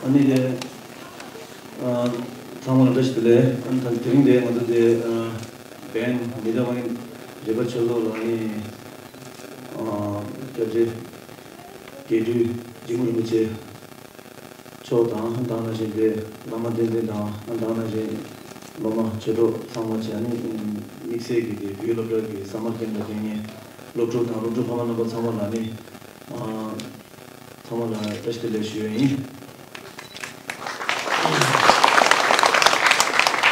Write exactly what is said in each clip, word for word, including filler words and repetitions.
ཨ་ནི་དེ། ཨ། ཚང་མ་ལ་བཀྲ་ཤིས་བདེ་ལེགས། ཨ་ནི་ད་དེ་རིང་འདིར་ང་ཚོ་དེ། ཨ། བན་མི་དང་བན་རེ་པ་ཆོས་ཚོགས་ལ་ནི། ཨ། སྐྱབས་རྗེ་རྒྱས་སྤྲུལ་འཇིགས་མེད་རིན་པོ་ཆེ་མཆོག་དང་། ཨ་ནི་ད་ག་ནང་བཞིན་དེ་བླ་མ་བསྟན་འཛིན་དང་། ཨ་ནི་ད་ག་ནང་བཞིན་སློབ་མ་ཆོས་གྲོགས་ཚང་མ་བྱས། ཨ་ནི་དམིགས་བསལ་གྱིས་དེ་བོད་སློབ་གྲྭ་གི་ས་མར་ཁེམ་ལ་ཕེབས་མཁན་སློབ་ཕྲུག་དང་སློབ་ཕྲུག་ཕ་མ་རྣམ་པ་ཚང་མ་ལ་ནི། ཨ། ཚང་མ་ལ་བཀྲ་ཤིས་བདེ་ལེགས་ཞུ་ཡ་ཡིན།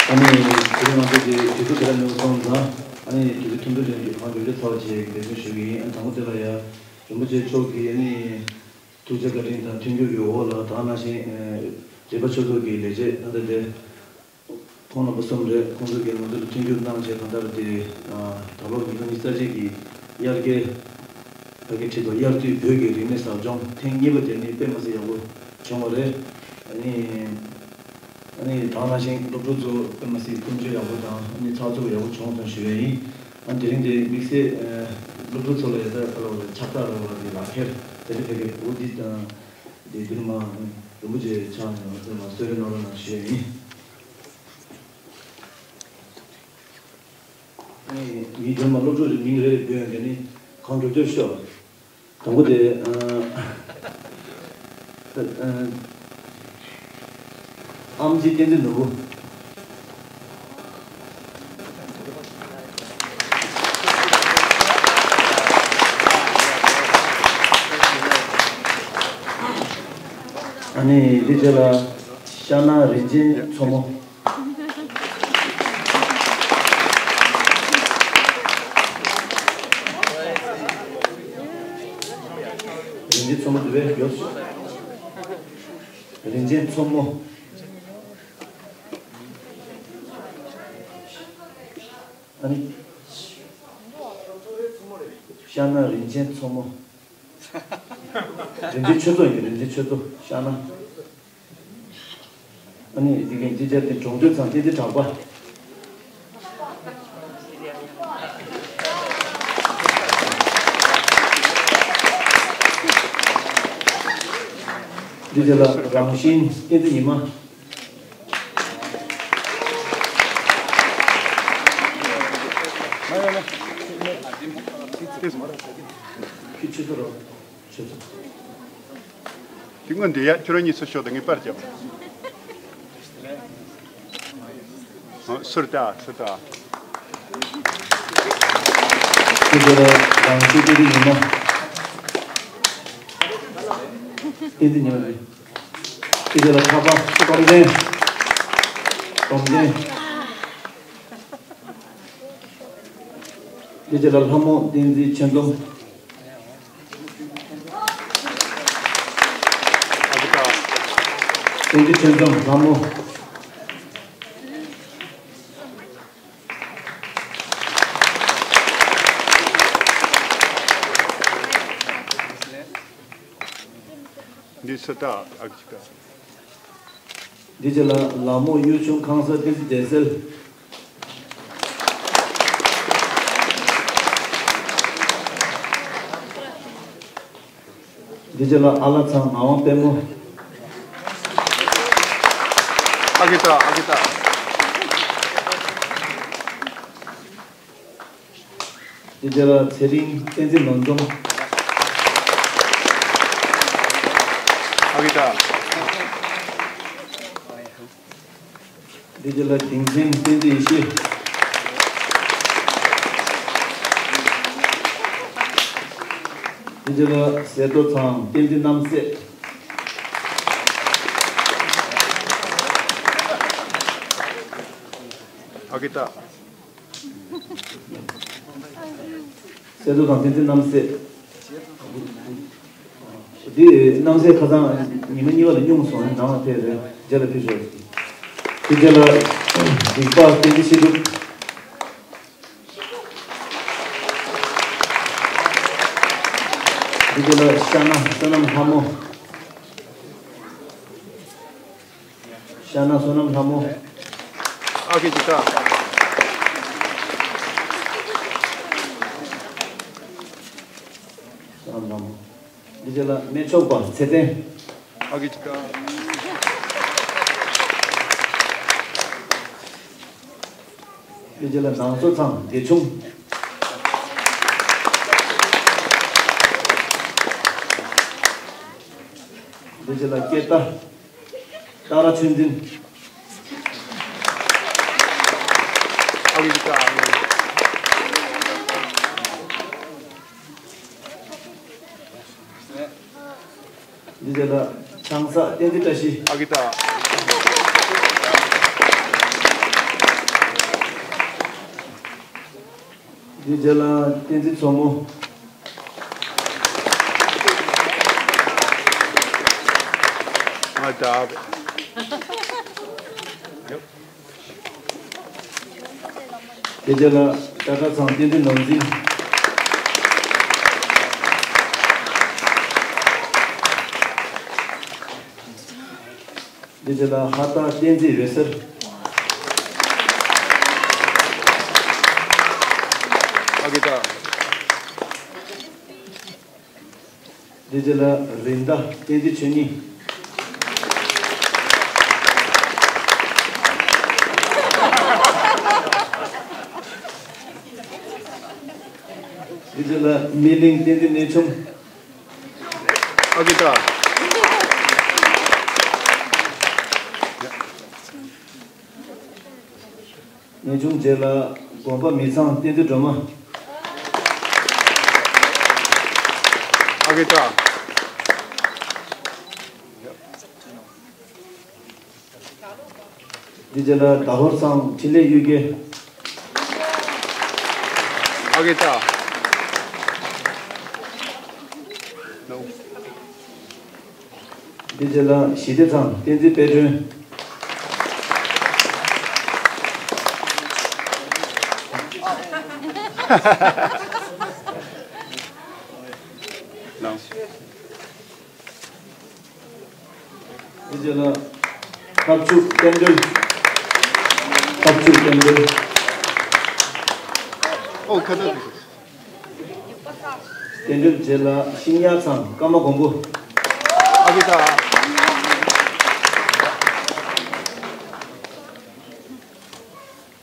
ཨ་ནི་དེ་རིང་ང་ཚོ་དེ་དུས་ཚོད་དེ་ལ་ཉོ་སོང་ཙང་། ཨ་ནི་དུས་ཚོད་ཐུང་ཐུང་ཅན་གྱི་གང་མགྱོགས་མགྱོགས་ཚར་བ་བྱེད་ཡ་གི་འབད་བརྩོན་ཞུ་གི་ཡིན། ཨ་ནི་དང་པོ་དེ་ལ་ཡ་རིན་པོ་ཆེ་མཆོག་གི་ཨ་ནི་ཐུགས་རྗེ་བཀའ་དྲིན་དང་མཐུན་འགྱུར་གྱི་འོག་ལ། ད་ག་ནང་བཞིན་རེ་པ་ཆོས་ཚོགས་ཀྱི་ལས་བྱེད་ད་ལྟ་དེ། ཁོང་རྣམ་པ་གསུམ་རེད། ཁོང་ཚོ་གིས་ང་ཚོ་ལ་མཐུན་འགྱུར་གནང་བྱས། གང་ལྟར་དེ་ད་ལོ་ཉིས་སྟོང་ཉི་ཤུ་རྩ་གཅིག་གི་དབྱར་ཁའི་ཕ་གི་ཁྲི་ཐོག་དབྱར་དུས་བོད་ཀྱི་རིག་གནས་ཟབ་སྦྱོང་ཐེངས་གཉིས་པ་དེ་ནི་དཔེ་མ་སྲིད་ཡག་པོ་བྱུང་བ་རེད། ཨ་ནི་ཨ་ནི་ད་ག་ནང་བཞིན་སློབ་ཕྲུག་ཚོ་དཔེ་མ་སྲིད་ཀུན་སྤྱོད་ཡག་པོ་དང་། ཨ་ནི་ཚགས་ཚུད་ཡག་པོ་བྱུང་སོང་ཞུ་ཡ་ཡིན། ཨ་ནི་དེ་རིང་དེ་དམིགས་བསལ་སློབ་ཕྲུག་ཚོ་ལ་ཡ་ད་ག་ལ་བ་ལ་ཕྱག་རྟགས་རག་ལ་དེ་ལག་ཁྱེར་དེ་འདྲ་ཕ་གི་འོ་འདི་དང་། དེ་དུས་མ་རིན་པོ་ཆེ་ཕྱག་ནས་ང་ཚོ་ལ་གསོལ་རས་གནང་རོགས་གནང་ཞུ་ཡ་ཡིན། ངའི་དེ་མ་སློབ་ཕྲུག་རེ་མིང་རེ་རེ་འབོད་ཡོང་གི་ནི་གང་མགྱོགས་མགྱོགས་ཤོག་དང་པོ་དེ། ཨ། ཨ། ཨམ་ཆི་བསྟན་འཛིན་ནོར་བུ། ཨ་ནི་འདི་རྗེས་ལ་ཤ་ན་རིན་ཆེན་མཚོ་མོ། རིན་ཆེན་མཚོ་མོ་འདི་བས་ཡོད། རིན་ཆེན་མཚོ་མོ། ཨ་ནི། ཤ་ན་རིན་ཆེན་མཚོ་མོ། རིན་ཆེན་ཆོས་མཚོ་ཡིན། རིན་ཆེན་ཆོས་མཚོ། ཤ་ན། ཨ་ནི་འདི་གའི་འདི་རྗེས་དེ་གྲོང་ཚོའི་ཚང་སྟེ་འདི་གྲགས་པ། འདི་རྗེས་ལ་རང་བཞིན་བསྟན་འཛིན་ཉི་མ། ཁྱི་ཆུ་ཚོད་རོགས། ཆུ་ཚོད། དེ་སྔོན་འདི་ཡ་ཁྱོད་རང་གཉིས་སུ་ཤོག་དང་ངས་པར་བརྒྱབ། ཨ། ཟུར་ལྟ། ཟུར་ལྟ། ཁྱི་ཚོ་ལ་རང་ཤུགས་བསྟན་འཛིན་ཉི་མ། བསྟན་འཛིན་ཉི་མ་རེད། ཁྱི་ཚོ་ལ་ཁ་པར་སྟོང་ལྡན། སྟོང་ལྡན། འདི་རྗེས་ལ་ལྷ་མོ་བསྟན་འཛིན་ཆོས་འཛོམས། བསྟན་འཛིན་ཆོས་འཛོམས་ལྷ་མོ། འདི་སུ་ད་ཨ་ཅི་ད། འདི་རྗེས་ལ་ལ་མོ་གཡུ་ཆུང་ཁང་གསར་བསྟན་འཛིན་བདེ་གསལ། འདི་རྗེས་ལ་ཨ་ལ་ཚང་ངག་དབང་དཔལ་མོ། ཨ་ཀི་ཏ། ཨ་ཀི་ཏ། འདི་རྗེས་ལ་ཚེ་རིང་བསྟན་འཛིན་ནོར་འཛོམས། ཨ་ཀི་ཏ། དེ་རྗེས་ལ་དིང་ཆེན་བསྟན་འཛིན་ཡེ་ཤེས། དེ་རྗེས་ལ་ཟས་གཏོར་ཚང་བསྟན་འཛིན་རྣམ་སྲས། ཨ་ཀི་ཏ། ཟས་གཏོར་ཚང་བསྟན་འཛིན་རྣམ་སྲས། འདི་རྣམ་སྲས་ཁ་སང་ཉི་མ་གཉིས་པ་ལ་སྙུང་སོང་ནས་ནང་ལ་ཕེབས་རེད། རྗེས་ལ་ཕེབས་ཤོག་དེ་རྗེས་ལ་སྡིག་པ་བསྟན་འཛིན་ཤེས་སྒྲུབ། དེ་རྗེས་ལ་ཤ་ན་བསོད་ནམས་ལྷ་མོ། ཤ་ན་བསོད་ནམས་ལྷ་མོ། ཨ་ཀི་ཅི་ཀ། བསོད་ནམས་ལྷ་མོ། དེ་རྗེས་ལ་སྨད་ཕྱོགས་པ་ཚེ་བརྟན། ཨ་ཀི་ཅི་ཀ། དེ་རྗེས་ལ་ནང་སོ་ཚང་བདེ་ཆུང་། དེ་རྗེས་ལ་སྐད་བརྡ། ཏཱ་ར་ཆོས་འཛིན། ཨ་ལི་ཀ། འདི་རྗེས་ལ་ཆང་ས་བསྟན་འཛིན་བཀྲ་ཤིས། ཨ་གི་ཏ། འདི་རྗེས་ལ་བསྟན་འཛིན་མཚོ་མོ། ཨ་ཏ། དེ་རྗེས་ལ་ཏ་ཁ་ཚང་བསྟན་འཛིན་ནོར་འཛིན། དེ་རྗེས་ལ་ཧ་ཏ་བསྟན་འཛིན་འོད་ཟེར། ཨ་གི་ཏ། དེ་རྗེས་ལ་རིན་ཏ་བསྟན་འཛིན་ཆོས་ཉིད། དེ་རྗེས་ལ་སྨིན་གླིང་བསྟན་འཛིན་གནས་ཆུང་། ཨ་གི་ཏ། གནས་ཆུང་རྗེས་ལ་དགོན་པ་མི་ཚང་བསྟན་འཛིན་སྒྲོལ་མ། ཨ་གི་ཏ། འདི་རྗེས་ལ་ཟླ་ཧོར་ཚང་འཕྲིན་ལས་གཡུལ་རྒྱལ། ཨ་གི་ཏ། འདི་རྗེས་ལ་ཞི་བདེ་ཚང་བསྟན་འཛིན་དཔལ་སྒྲོན། ལའོ། འདི་རྗེས་ལ་ཐབས་ཆུ་བསྟན་སྒྲོལ། ཐབས་ཆུ་བསྟན་སྒྲོལ། ཨོ་ཁ་ཏ། བསྟན་སྒྲོལ་རྗེས་ལ་ཤིང་ཡར་ཚང་ཀརྨ་མགོན་པོ། ཨ་གི་ཏ།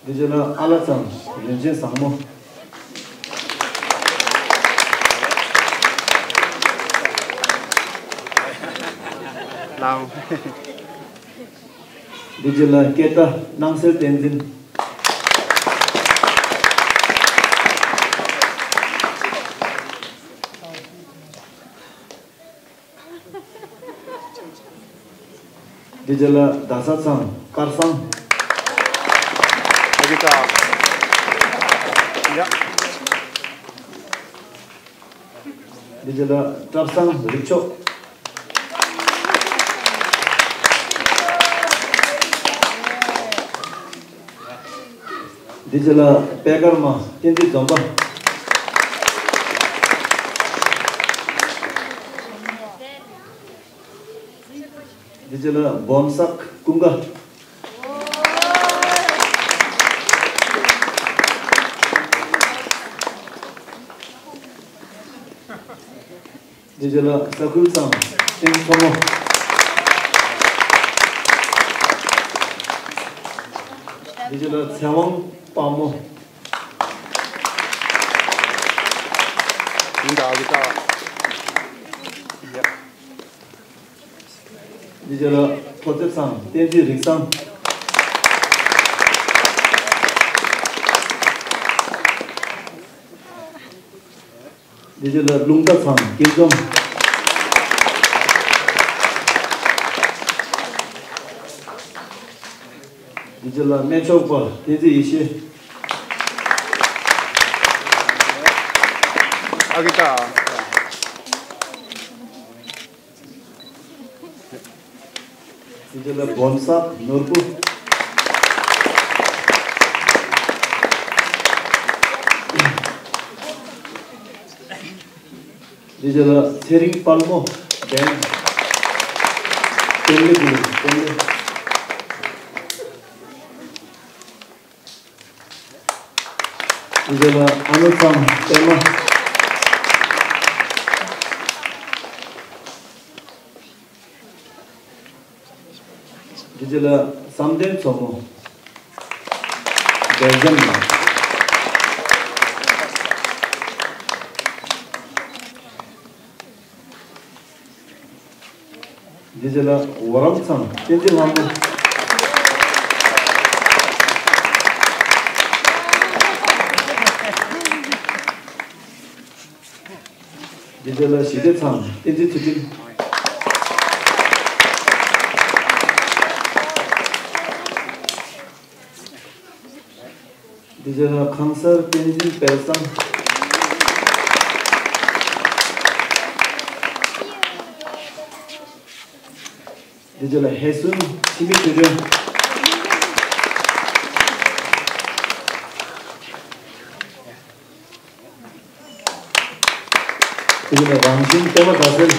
འདི་རྗེས་ལ་ཨ་ལ་ཚང་རིན་ཆེན་བཟང་མོ། ལའོ། འདི་རྗེས་ལ་སྐད་བརྡ་སྣང་གསལ་བསྟན་འཛིན། འདི་རྗེས་ལ་རྡ་ས་ཚང་དཀར་བཟང་། ཨ་གི་ཏ། ཡ། འདི་རྗེས་ལ་བཀྲ་བཟང་རིག་མཆོག། འདི་རྗེས་ལ་པད་དཀར་མ་བསྟན་འཛིན་འཛོམས་པ། འདི་རྗེས་ལ་སྦོམ་སག་ཀུན་དགའ། འདི་རྗེས་ལ་ས་ཁུལ་ཚང་ཏིང་མཚོ་མོ། འདི་རྗེས་ལ་ཚེ་དབང་དཔའ་མོ། ཡིན་ད་ཨ་གི་ཏ། ཡ། འདི་རྗེས་ལ་ཐོ་ཚེ་ཚང་བསྟན་འཛིན་རིག་བཟང་། འདི་རྗེས་ལ་རླུང་རྟ་ཚང་སྐྱིད་འཛོམས། འདི་རྗེས་ལ་སྨན་མཆོག་པ་བསྟན་འཛིན་ཡེ་ཤེས། ཨ་ཀི་ཏ། འདི་རྗེས་ལ་སྦོམ་སག་ནོར་བུ། འདི་རྗེས་ལ་ཚེ་རིང་དཔལ་མོ་བན། བན་ལེ་བུ་བན་ལེ། འདི་རྗེས་ལ་ཨ་ནུ་ཚང་པད་མ། འདི་རྗེས་ལ་བསམ་གཏན་མཚོ་མོ། སྦེལ་ཇམ་ནས། འདི་རྗེས་ལ་འོ་རམ་ཚང་བསྟན་འཛིན་ལྷ་མོ། འདི་རྗེས་ལ་ཞི་བདེ་ཚང་བསྟན་འཛིན་ཚུལ་ཁྲིམས། འདི་རྗེས་ལ་ཁང་གསར་བསྟན་འཛིན་དཔལ་བཟང་། འདི་རྗེས་ལ་ཧེ་སུན་འཆི་མེད་ཆོས་སྒྲོན། འདི་རྗེས་ལ་རང་བཞིན་པད་མ་དགའ་ཚལ།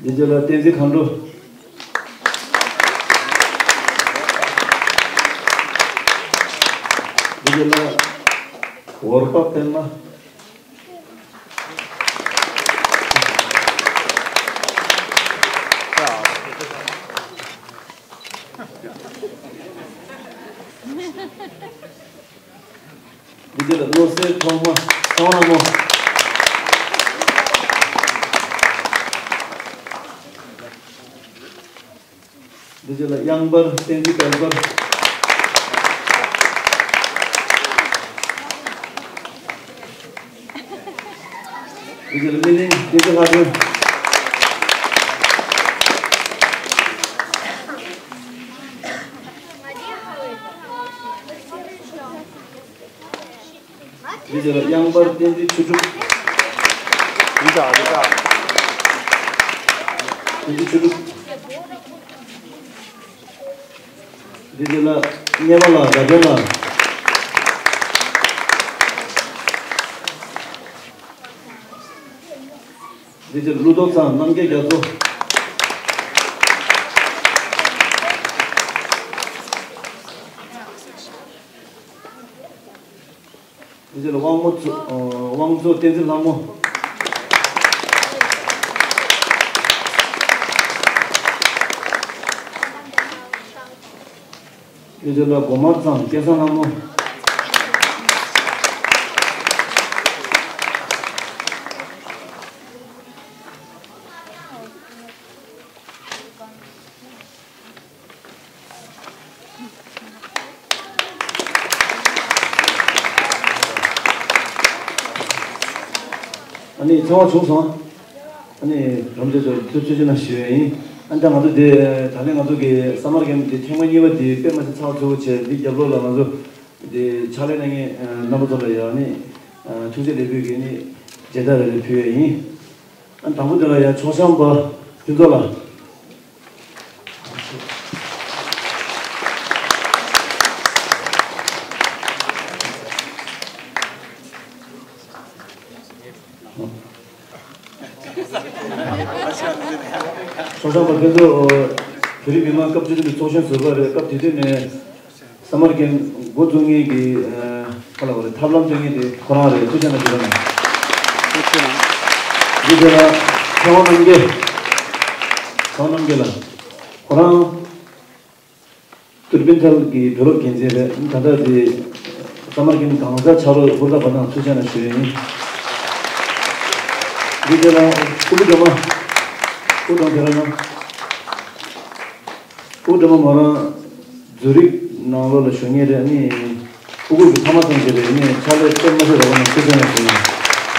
འདི་རྗེས་ལ་བསྟན་འཛིན་མཁའ་འགྲོ། འདི་རྗེས་ལ་འོར་པ་པད་མ། འདི་རྗེས་ལ་བློ་གསལ་ཐོག་མ་ཚེ་དབང་ལྷ་མོ། འདི་རྗེས་ལ་གཡང་འབར་བསྟན་འཛིན་དཔལ་འབར། འདི་རྗེས་ལ་སྨིན་གླིང་བསྟན་འཛིན་ལྷ་སྒྲོན། འདི་རྗེས་ལ་གཡང་འབར་བསྟན་འཛིན་ཆོས་གྲུབ། འདི་འདྲ་འདི་འདྲ། བསྟན་འཛིན་ཆོས་གྲུབ། འདི་རྗེས་ལ་གཉེར་པ་ལགས་དགའ་ལྡན་ལགས། འདི་རྗེས་ལ་ཀླུ་རྡོ་ཚང་རྣམ་རྒྱལ་རྒྱ་མཚོ། འདི་རྗེས་ལ་དབང་མོ་མཚོ་ཨ་དབང་མཚོ་བསྟན་འཛིན་ལྷ་མོ། འདི་རྗེས་ལ་སྒོ་དམར་ཚང་སྐལ་བཟང་ལྷ་མོ། ཨ་ནི་ཚང་མ་བྱུང་སོང་། ཨ་ནི་རམ་ཆེ་ཚོ་ཚུར་ཚུར་ཕྱིན་ན་ཞུ་ཡ་ཡིན། ཨ་ནི་ད་ང་ཚོ་དེ་ད་ལན་ང་ཚོ་གི་ས་མར་ཀེམ་དེ་ཐེངས་མ་གཉིས་པ་དེ་དཔེ་མ་སྲིད་ཚགས་ཚུད་པོ་བྱས། འདི་རྒྱབ་ལོགས་ལ་ང་ཚོ་དེ་ཕྱག་ལས་གནང་མཁན་རྣམ་པ་ཚོ་ལ་ཡང་ཨ་ནི་ཐུགས་རྗེ་ལེགས་འབུལ་གྱིས་ནི་མཇལ་དར་རེ་རེ་ཕུལ་ཡ་ཡིན། ཨ་ནི་དང་པོ་དེ་ལ་ཡང་ཕྱོགས་བཤམས་པ་ཕུན་ཚོགས་ལགས། ཕྱོགས་བཤམས་པ་ཕུན་ཚོགས་བོད་རིགས་མི་མང་སྐབས་བཅུ་བདུན་པའི་ཚོགས་ཆེན་ཟུར་པ་རེད། སྐབས་དེ་དུས་ནས་ས་མར་ཀེམ་འགོ་བཙུགས་མཁན་གྱི་ཨ་ག་ལབ་དགོས་རེད། ཐབས་ལམ་སྟོན་མཁན་དེ་ཁོ་རང་རེད། ཐུགས་རྗེ་གནང་། ཐུགས་རྗེ་གནང་། འདི་དེ་ལ་ཚེ་དབང་རྣམ་རྒྱལ། ཚེ་དབང་རྣམ་རྒྱལ་ལགས་ཁོ་རང་ཏུར་སྦིན་ཐལ་གྱི་བུ་སློབ་འགན་འཛིན་རེད། ད་ལྟ་དེ་ས་མར་ཀེམ་གང་ཟག་ཕྱག་རོགས་ཧུར་ཐག་པ་དང་ཐུགས་རྗེ་གནང་ཞུ་ཡ་ཡིན། འདི་དེ་ལ་སྐུ་ལུས་སྒྲོལ་མ། སྐུ་གྲོང་ཁྱེར་ན། སྐུ་སྒྲོལ་མ་མོ་རང་ཛུ་རིག་ ནང་ལོགས་ལ་ཞུགས་མཁན་རེད། ཨ་ནི་སྤུ་གུ་གི་ཕ་མ་ཚང་གི་རེད། ཨ་ནི་ཕྱག་ལས་དཔེ་མ་སྲིད་རོགས་པ་ནང་ཁུལ་ཚན་ནས་བྱུང་།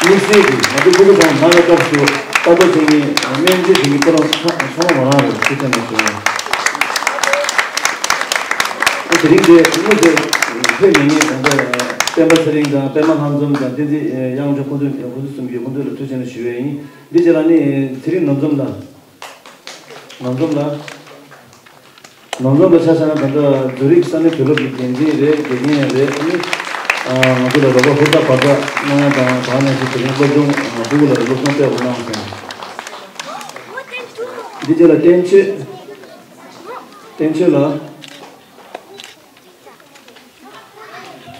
དམིགས་བསལ་གྱིས་ང་ཚོ་སྤུ་གུ་ཚང་ནང་ལ་སྐབས་སུ་ལྟ་རྟོག་བྱེད་མཁན་སྨན་བཅོས་བྱེད་མཁན་ཁོ་རང་ཚང་མ་ང་རང་རེད། ཁུལ་ཚན་ནས་བྱུང་། དེ་རིང་དེ་དངོས་དེ་ཕེབས་མེད་མཁན་ད་ལྟ་སྤེན་པ་ཚེ་རིང་དང་པད་མ་ལྷ་འཛོམས་དང་བསྟན་འཛིན་དབྱངས་སྒྲོན། ཁོང་ཚོ་ཁོང་ཚོ་གསུམ་གྱིས་ཁོང་ཚོ་ལ་ཐུགས་རྗེ་ཆེ་ཞུ་ཡས་ཡིན། འདི་རྗེས་ལ་ནི་ཚེ་རིང་ནོར་འཛོམས་ལགས། ནོར་འཛོམས་ལགས། ནོར་འཛོམས་ལགས་ཆ་བཞག་ན་ད་ལྟ་ཛུ་རིག་ས་གནས་བོད་སློབ་ཀྱི་འགན་འཛིན་རེད། དགེ་རྒན་ཡང་རེད། ཨ་ནི་ང་ཚོ་ལ་རོགས་པ་ཧུར་ཐག་བར་ཐག་གནང་ཡ་དང་། ད་ནང་བཞིན་དེ་རིང་སློབ་སྦྱོང་སྤུ་གུ་ལ་སློབ་སྦྱོང་སྤྲད་དགོས་གནང་སོང་། འདི་རྗེས་ལ་བསྟན་ཆོས། བསྟན་ཆོས་ལགས།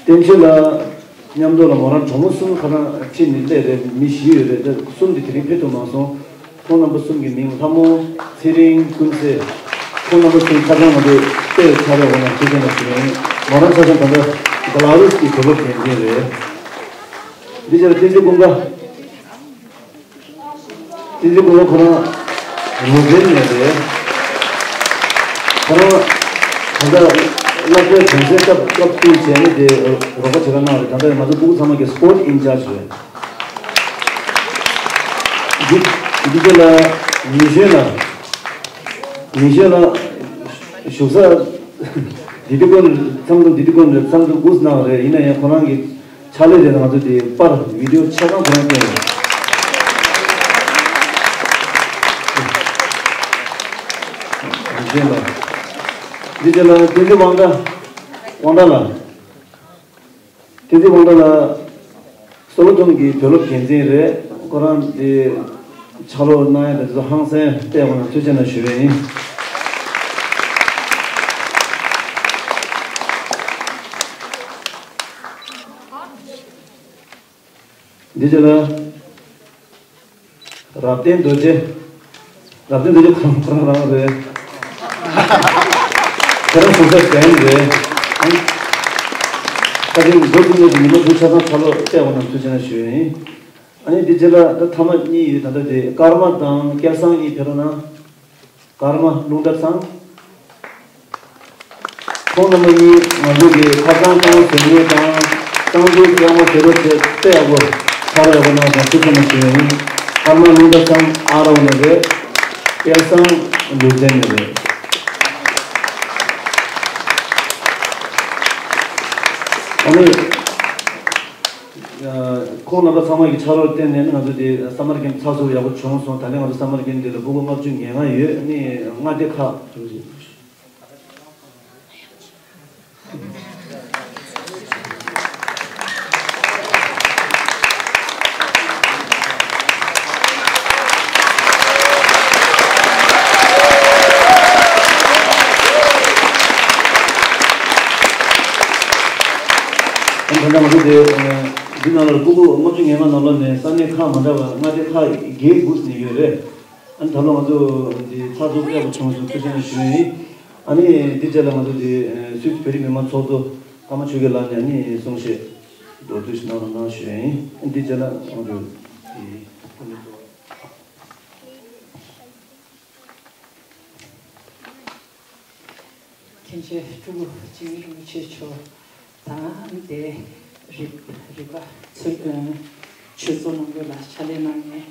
བསྟན་ཆོས་ལགས། མཉམ་དུ་ལ་མོ་རང་གྲོགས་མོ་གསུམ་ཁ་རང་ཁྲིད་ནས་སླེབས་རེད། མི་བཞི་ཡོད་རེད། ད་གསུམ་དེ་དེ་རིང་ཕེབས་ཐུབ་མ་སོང་། ཁོང་རྣམ་པ་གསུམ་གྱི་མིང་། ལྷ་མོ། ཚེ་རིང་། ཀུན་གསལ། ཁོང་རྣམ་པ་གསུམ་ཁ་སང་ང་ཚོ་དཔེ་ཆ་རེ་འོ་ན་ཐུགས་རྗེ་ཆེ་ཞུ་ཡིན། མོ་རང་ཆ་ཚང་ད་ལྟ་བྷེ་ལ་རུས་ཀྱི་བོད་སློབ་འགན་འཛིན་རེད། འདི་ཕྱིར་བསྟན་འཛིན་ཀུན་དགའ། བསྟན་འཛིན་ཀུན་དགའ་ཁོ་རང་ལུ་ཛེན་ནས་རེད། ཁོ་རང་ད་ལྟ་སློབ་གྲྭའི་གྲོང་གསེབ་སྐབས་སྐབས་དེའི་བྱས་ནས་དེ་རོགས་པ་བྱེད་ག་གནང་རེད། ད་ལྟ་ང་ཚོ་སྤུ་གུ་ཚང་མ་གི་སྤོར་ཊི་ཨིན་ཅར་ཇི་རེད། འདི་འདི་ག་ལ་ཉི་ཤོད་ལ་ཉི་ཤོད་ལ་བཞུགས་ས་དི་ཏི་ཀོན་ཚང་དུ་དི་ཏི་ཀོན་རེད། ཚང་དུ་འགུགས་གནང་རེད། ཡིན་ན་ཡང་ཁོ་རང་གི་ཕྱག་ལས་དེ་ང་ཚོ་དེ་པར་བི་ཌི་ཡོ་ཆ་ཚང་ཁོ་རང་བསྟན་ཡོད། འདི་རྗེས་ལ་བསྟན་འཛིན་དབང་གྲགས། དབང་གྲགས་ལགས། བསྟན་འཛིན་དབང་གྲགས་ལགས། སོ་ལོ་ཐོན་གྱི་བོད་སློབ་འགན་འཛིན་རེད། ཁོ་རང་དེ་ཕྱག་ལོག་གནང་ཡ་དེ་ཚོ་ཧང་སང་བལྟས་པ་ན་ཐུགས་རྗེ་ཆེ་ཞུ་ཡས་ཡིན། འདི་རྗེས་ལ་རབ་བརྟན་རྡོ་རྗེ། རབ་བརྟན་རྡོ་རྗེ་ཁོང་ཁོ་རང་རང་རེད། ཁྱེད་རང་གཟུགས་ས་ལྡན་རེད། ཨང་། ཁ་ཅིག་མགོ་བཙུགས་ནས་ཉི་མ་དྲུག་ཆ་ཚང་ཕྱག་ལོག་བལྟས་པ་ན་ཐུགས་རྗེ་ཆེ་ཞུ་ཡས་ཡིན། ཨ་ནི་འདི་རྗེས་ལ་ད་ཐ་མ་གཉིས་ཡོད། ད་ལྟ་དེ་ཀརྨ་དང་སྐལ་བཟང་གཉིས་ཕེབས་རོགས་གནང་། ཀརྨ་རླུང་རྟ་ཚང་། ཁོང་རྣམ་པ་གཉིས་ང་ཚོ་གི་ཁ་སང་ཁོང་ཟེར་མཁན་དང་གཙང་ཆུ་ལྕགས་མོ་ཟེར་རོ་ཆེ་དཔེ་ཡག་པོ་ཕར་ཡག་པོ་གནང་སོང་། ཐུགས་རྗེ་ཆེ་ཞུ་ཡིན། ཀརྨ་རླུང་རྟ་ཚང་ཨ་རོ་ནས་རེད། སྐལ་བཟང་ལུ་ཛེན་ནས་རེད། ཨ་ནི། ཁོང་རྣམ་པ་ཚང་མ་གི་ཕྱག་རོགས་བརྟེན་ནས་ང་ཚོ་དེ་ས་མར་གན་ཚགས་ཚུད་ཡག་པོ་བྱུང་སོང་། ད་ལན་ང་ཚོ་ས་མར་གན་འདི་ལ་སྤུ་གུ་ལྔ་བཅུ་ང་ལྔ་ཡོད། ནི་མངའ་སྡེ་ཁག་ད་ལྟ་ང་ཚོ་དེ་འདི་ནང་ལ་སྤུ་གུ་ལྔ་བཅུ་ང་ལྔ་ནང་ལོགས་ནས་ས་གནས་ཁག་མ་འདྲ་བ་མངའ་སྡེ་ཁག་བརྒྱད་དགུ་ནས་ཡོད་རེད། ཨ་ནི་ད་ལོ་ང་ཚོ་འདི་ཚགས་ཚུད་སྤྲད་པ་བྱུང་སོང་། ཐུགས་རྗེ་ཆེ་ཞུ་ཡིན། ཨ་ནི་འདི་རྗེས་ལ་ང་ཚོ་འདི་སུད་སི་བོད་རིགས་མི་མང་ཚོགས་གཙོ་ཀརྨ་ཆོས་རྒྱལ་ལགས་ནས་ཨ་ནི་གསུང་བཤད་མདོར་བསྡུས་ཤིག་གནང་རོགས་གནང་ཞུ་ཡིན། ཨ་ནི་འདི་རྗེས་ལ་ང་ཚོ་འདི་མཁན་ཆེན་སྤྲུལ་སྐུ་འཇིགས་མེད་རིན་པོ་ཆེ་མཆོག་དང་དེ་རིག་རིག་པ་ཚོས་ཆོས་ཚོགས་ནང་ལོགས་ལ་ཕྱག་ལས་གནང་མཁན་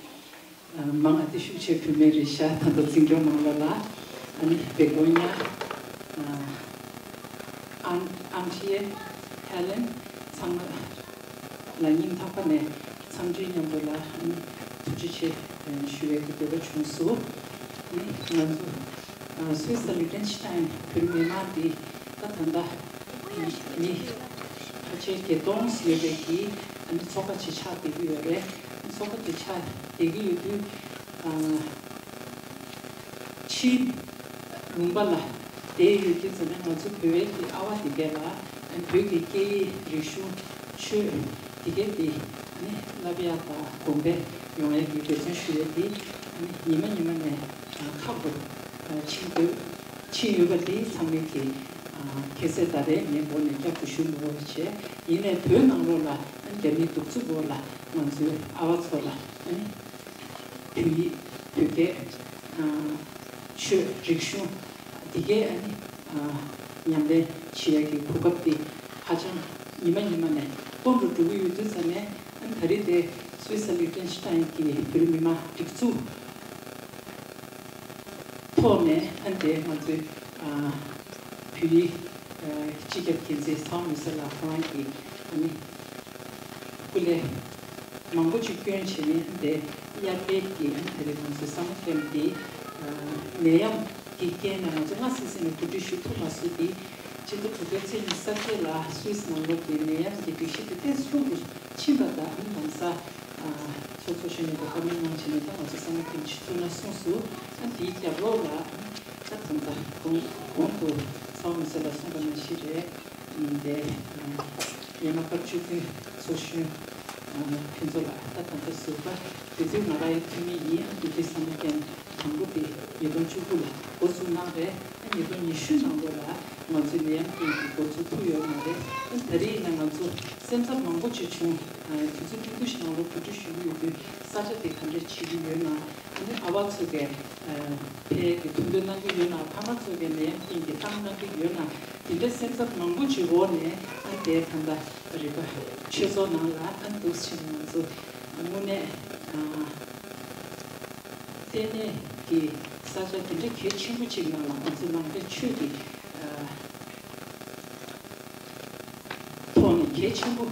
མང་ང་སྟེ་ཤུགས་ཆེ་བུད་མེད་རེད་ཤག་ད་ལྟ་འཛིན་སྐྱོང་ནང་ལོགས་ལ་ཨ་ནི་བེ་གོ་ཉ་ཨང་ཨང་ཁྲིའི་ཧེ་ལེན་ཚང་མ་ལ་སྙིང་ཐག་པ་ནས་འཚམས་འདྲིའི་མཉམ་དུ་ལ་ཨ་ནི་ཐུགས་རྗེ་ཆེ་ཞུ་བའི་གི་འདོད་པ་བྱུང་སོང་། ཨ་ནི་ང་ཚོ་སུད་སི་ལི་ཊེན་ཤི་ཊའིན་བོད་མི་མང་འདི་ད་ད་ལྟ་མི་ཕལ་ཆེར་བརྒྱད་སྟོང་ཡོད་པའི་གི་ཨ་ནི་ཚོགས་པ་ཅིག་ཆགས་བསྡད་ཀྱི་ཡོད་རེད། ཚོགས་པ་དེ་ཆགས་བསྡད་ཀྱི་ཡོད་དུས་ཕྱིའི་ལུང་པ་ལ་བསྡད་ཡོད་དུས་ཙམ་ནས་ང་ཚོ་བོད་པའི་གི་ཨ་བ་དེ་གས་ལ་བོད་ཀྱི་སྐད་ཡིག་རིག་གཞུང་ཆོས་དེ་གས་དེ་ཨ་ནི་བསླབ་ཡག་དང་གོང་འཕེལ་ཡོང་ཡག་གི་འབད་བརྩོན་ཞུ་ཡས་དེ་ཨ་ནི་ཉི་མ་ཉི་མ་ནས་ཁག་པོ་ཕྱིན་དགོས་ཕྱིན་ཡོད་པ་དེ་ཚང་མས་ཀྱི་ཁ་གསལ་ད་རེས་ངས་འགོ་ནས་བསྐྱར་དུ་ཞུ་མི་དགོས་པ་བྱས། ཡིན་ནའི་བོད་ནང་ལོགས་ལ་རྒྱ་མིའི་གདུག་རྩུབ་འོག་ལ་ང་ཚོའི་ཨ་བ་ཚོ་ལ་བོད་ཡིག་བོད་སྐད་ཆོས་རིག་གཞུང་འདི་གའི་ཨ་ནི་ ཉམས་ལེན་བྱེད་ཡག་གི་གོ་སྐབས་དེ་ཧ་ཅང་ཉི་མ་ཉི་མ་ནས་དཀོན་དུ་འགྲོ་གི་ཡོད་དུས་ཙམ་ནས། ཨ་ནི་ད་རེས་དེ་སུད་སི་ལིག་ཏེན་ཤི་ཏན་གྱི་བོད་རིགས་མི་མང་སྒྲིག་འཛུགས་ཐོག་ནས། ཨ་ནི་དེ་ང་ཚོའི་ཨ་བོད་ཡིག་ཨ་སྤྱི་ཁྱབ་འགན་འཛིན་ཚེ་དབང་ལོ་གསར་ལགས་ཁོ་རང་གིས་ཨ་ནི་སྐུ་ལས་མང་པོ་ཅིག་བསྐྱོན་བྱས་ནས། ཨ་ནི་དེ་དབྱར་དཔལ་གྱི་ཨ་ནི་དེ་རིང་ང་ཚོའི་སམ་མར་ཀེམ་དེ་ཨ་ནད་ཡམས་ཀྱི་རྐྱེན་ནས་ང་ཚོ་སྔ་སེ་སེ་ནས་གོ་སྒྲིག་ཞུ་ཐུབ་མ་སོང་སྟེ། སྤྱི་ཟླ་དྲུག་པའི་ཚེས་ཉི་ཤུ་རྩ་བརྒྱད་ལ་སུད་སི་ནང་ལོགས་ཀྱི་ནད་ཡམས་ཀྱི་སྒྲིག་གཞི་དེ་ཏོག་ཙམ་ལྷུག་ཏུ་ཕྱིན་པ་དང་། ཨ་ནི་ལམ་སང་ཨ་ཚོགས་གཙོ་གཞོན་ནུས་པ་བཀའ་མོལ་གནང་བྱས་ནས། ད་ང་ཚོ་སམ་མར་ཀེམ་བྱེད་ཐུབ་ན་གསུངས་སོང་། ཨ་ནི་དེའི་རྒྱབ་ལོགས་ལ་ད་ད་ལྟ་གོང་གོང་དུ་ཚེ་དབང་ལོ་གསར་ལགས་གསུངས་པ་ནང་བཞིན་རེད། ཨ་ནི་དེ་ཨ་སྔོན་མ་སྐབས་བཅུ་བདུན་ཚོགས་གཞོན་ཨ་ཕུན་ཚོགས་ལགས། ད་ད་ལྟ་ཟུར་པ་དེ་དུས་ང་རང་ཡི་འཐུས་མི་ཡིན། ཨ་ནི་དེ་དུས་སམ་མར་ཀེམ་དང་པོ་དེ་ཉིས་སྟོང་བཅུ་དགུ་ལ་འགོ་བཙུགས་གནང་རེད། ཨ་ནི་ཉིས་སྟོང་ཉི་ཤུ་ནང་ལོགས་ལ་ང་ཚོའི་ནད་ཡམས་རྐྱེན་གྱིས་འགོ་ཚུགས་ཐུབ་ཡོད་མ་རེད། ཨ་ནི་ད་རེས་ཡིན་ན་ང་ཚོ་སེམས་འཚབ་མང་པོ་ཅིག་བྱུང་། ཨ་དུས་ཚོད་ཐུང་ཐུང་ཞིག་ནང་ལོགས་གོ་སྒྲིག་ཞུ་གི་ཡོད་དུས། ས་ཆ་དེ་ག་འདྲས་བྱེད་ཀྱི་ཡོད་ན། ཨ་ནི་ཨ་བ་ཚོ་གིས་ཨ་ཕ་གི་མཐུན་འགྱུར་གནང་གི་ཡོད་ན། ཕ་མ་ཚོ་གིས་ནད་ཡམས་རྐྱེན་གྱིས་ལྟ་གནང་གི་ཡོད་ན། དེ་འདྲའི་སེམས་འཚབ་མང་པོ་ཅིག་འོག་ནས། ཨ་ནི་དེ་ད་ལྟ་རིག་པ་ཆོས་ཚོགས་ནང་ལ་ཨ་ནི་འདུག་སེ་བྱས་ནས་ང་ཚོ་དངོས་གནས་ཨ་ལྟེ་གནས་ཀྱི་ས་ཆ་དེ་འདྲའི་གལ་ཆེན་པོ་ཅིག་ནང་ལ་ང་ཚོ་ནང་པའི་ཆོས་ཀྱི་ཨ་ཐོག་ནས་གལ་ཆེན་པོ་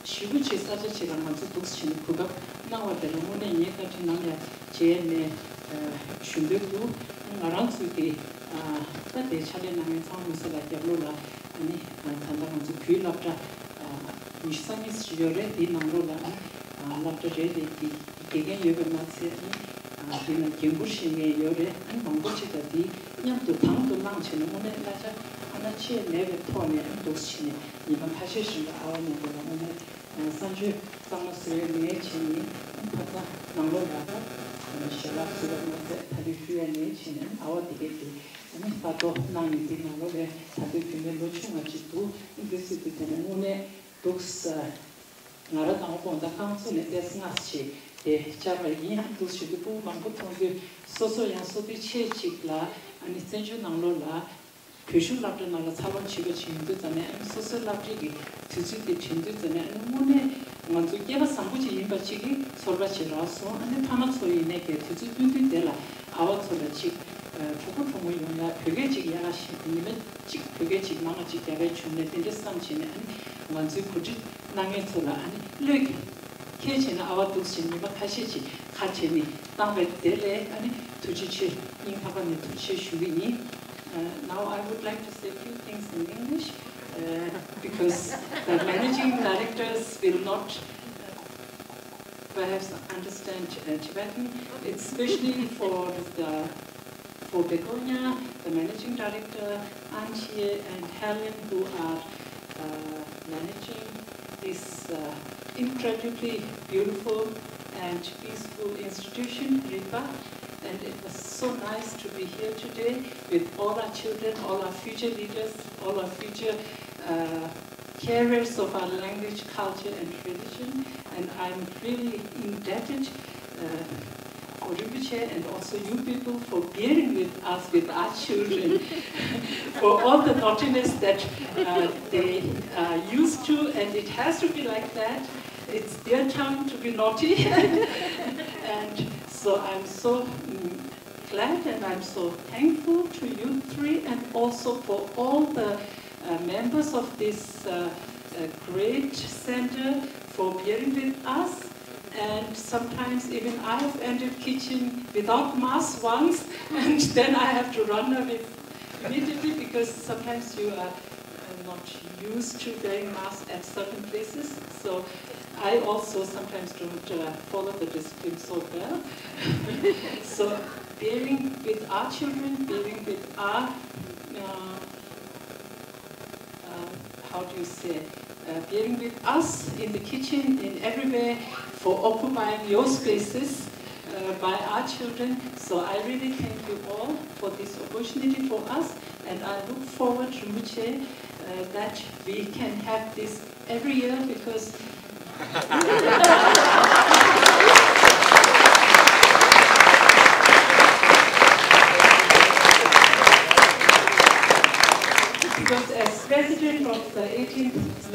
ཞེ་པོ་ཅིག་ས་ཆ་ཅིག་ལ་ང་ཚོ་འདུག་སེ་བྱས་ནས་གོ་སྐབས་གནང་བ་དེ་ལ་དངོས་གནས་ངས་བཀའ་དྲིན་ནམ་ཡང་བརྗེད་མེད། ཨ་ཞུ་འདོད་འདུག་ང་རང་ཚོའི་གི་ཨ་ད་ལྟའི་ཕྱག་ལས་གནང་མཁན་ཚེ་དབང་ལོ་གསར་ལགས་རྒྱབ་ལོགས་ལ། ཨ་ནི་ཨ་ད་ལྟ་ང་ཚོ་བོད་སློབ་གྲྭ་ཨ་ཉི་ཤུ་རྩ་གཉིས་ཅིག་ཡོད་རེད། དེའི་ནང་ལོགས་ལ་ཨ་ནི་ཨ་སློབ་གྲྭ་རེ་རེ་གི་དགེ་རྒན་ཡོད་པ་མ་ཚད། ཨ་ནི་ཨ་དེ་ན་འགན་འཁུར་བཞེས་མཁན་ཡོད་རེད། ཨ་ནི་མང་པོ་ཅིག་དང་དེ་མཉམ་དུ་དང་དུ་བླངས་བྱས་ནས། དངོས་གནས་གླ་ཆ་ཨ་ན་ཆད་མེད་པའི་ཐོག་ནས། ཨ་ནི་འདུག་སེ་བྱས་ནས་ཉི་མ་ཁ་ཤས་ཤིག་ལ་ཨ་བ་མཉམ་དུ་ལ་དངོས་གནས་ཨ་གསང་སྤྱོད་གཙང་མ་བཟོས་ནས་བྱས་ནས། ཨ་ནི་ཕར་ཚུར་ནང་ལོགས་ལ་ཞལ་ལག་བཟོས་པ་མ་ཚད་ད་རེས་ཕུལ་ཡ་ནས་བྱས་ནས། ཨ་བ་དེ་གས་དེ་ཨ་ནི་ལྟ་རྟོག་གནང་ནས། དེ་ནང་ལོགས་ལ་ད་ལྟའི་བུད་མེད་ལོ་ཆུང་བ་ཅིག་འདུག་ཨ་ནི་འདི་སྲིད་དུ་དེ་ནས་དངོས་གནས་འདུག་ས། ང་རང་དང་པོ་དགོང་དག་རྐང་བཙུགས་ནས་ཏོག་ཙམ་སྔ་ཕྱི་དེ་བཅར་བ་ཡིན། ཨ་ནི་འདུག་སེ་བྱས་དུས་སྤུ་གུ་མང་པོ་མཐོང་དུས། སོ་སོ་ཡང་སོ་དུས་ཆེད་ཅིག་ལ་ཨ་ནི་བཙན་བྱོལ་ནང་ལོགས་ལ་བོད་གཞུང་སློབ་གྲྭ་ནང་ལ་འཚར་ལོངས་བྱས་པ་ཅིག་ཡིན་དུས་ཙམ་ནས། ཨ་ནི་སོ་སོའི་སློབ་གྲྭའི་གི་དུས་ཚོད་དེ་དྲན་དུས་ཙམ་ནས། ཨ་ནི་དངོས་གནས་ང་ཚོ་སྐལ་པ་བཟང་པོ་ཅིག་ཡིན་པ་ཅིག་གི་ཚོར་བ་ཅིག་རག་སོང་། ཨ་ནི་ཕ་མ་ཚོ་ཡིན་ནའི་གི་དུས་ཚོད་བསྟུན་དུས་དེ་ལ་ཨ་བ་ཚོ་ལ་ཅིག་ཨ་གྲོགས་པོ་གྲོགས་མོ་ཡོང་ཡ་བོད་སྐད་ཅིག་ཡག་ག་ཤེས། དེ་ཉི་མ་གཅིག་བོད་སྐད་ཅིག་མང་བ་ཅིག་རྒྱབ་པའི་བྱུང་ནས། དེ་འདྲ་བསམ་བྱས་ནས། ཨ་ནི་ང་ཚོའི་གོ་སྒྲིག་གནང་མཁན་ཚོ་ལ་ཨ་ནི་བློས་འཁེལ་བྱས་ནས། ཨ་བ་འདུག་སེ་ཉི་མ་ཁ་ཤས་ཅིག་ཁ་བྲལ་ནས་བཏང་བའི་དེ་ལ་ཨ་ནི་ཐུགས་རྗེ་ཆེ། སྙིང་ཐག་པ་ནས་ཐུགས་རྗེ་ཆེ་ཞུ་གི་ཡིན། Uh, now I would like to say a few things in English, uh, because the managing directors will not, uh, perhaps understand, uh, Tibetan. It's especially for the, for Begonia, the managing director, Antje and Helen, who are, uh, managing this, uh, incredibly beautiful and peaceful institution, RIPA. And it was so nice to be here today with all our children, all our future leaders, all our future, uh, carers of our language, culture, and religion. And I'm really indebted, uh, for Rinpoche and also you people for bearing with us, with our children, for all the naughtiness that, uh, they are used to, and it has to be like that. It's their turn to be naughty. And so I'm so, mm, glad, and I'm so thankful to you three, and also for all the, uh, members of this, uh, uh, great center for bearing with us. And sometimes even I have entered kitchen without mask once, and then I have to run away immediately, because sometimes you are, uh, not used to wearing masks at certain places. So I also sometimes don't, uh, follow the discipline so well. So bearing with our children, bearing with our, uh, uh, how do you say, uh, bearing with us in the kitchen, in everywhere, for occupying your spaces, uh, by our children. So I really thank you all for this opportunity for us, and I look forward, Rinpoche, uh, that we can have this every year, because because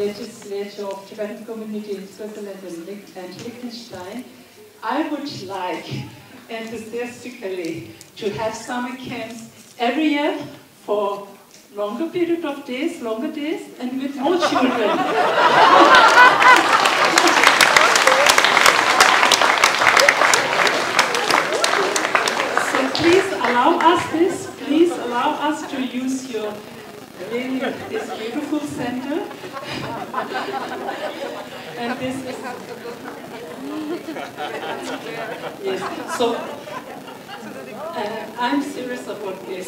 Legislature of Tibetan Community in Switzerland and Liech- and Liechtenstein, I would like enthusiastically to have summer camps every year for longer period of days, longer days, and with more children. So please allow us this. Please allow us to use your really this beautiful center. And this is yes. So uh, I'm serious about this.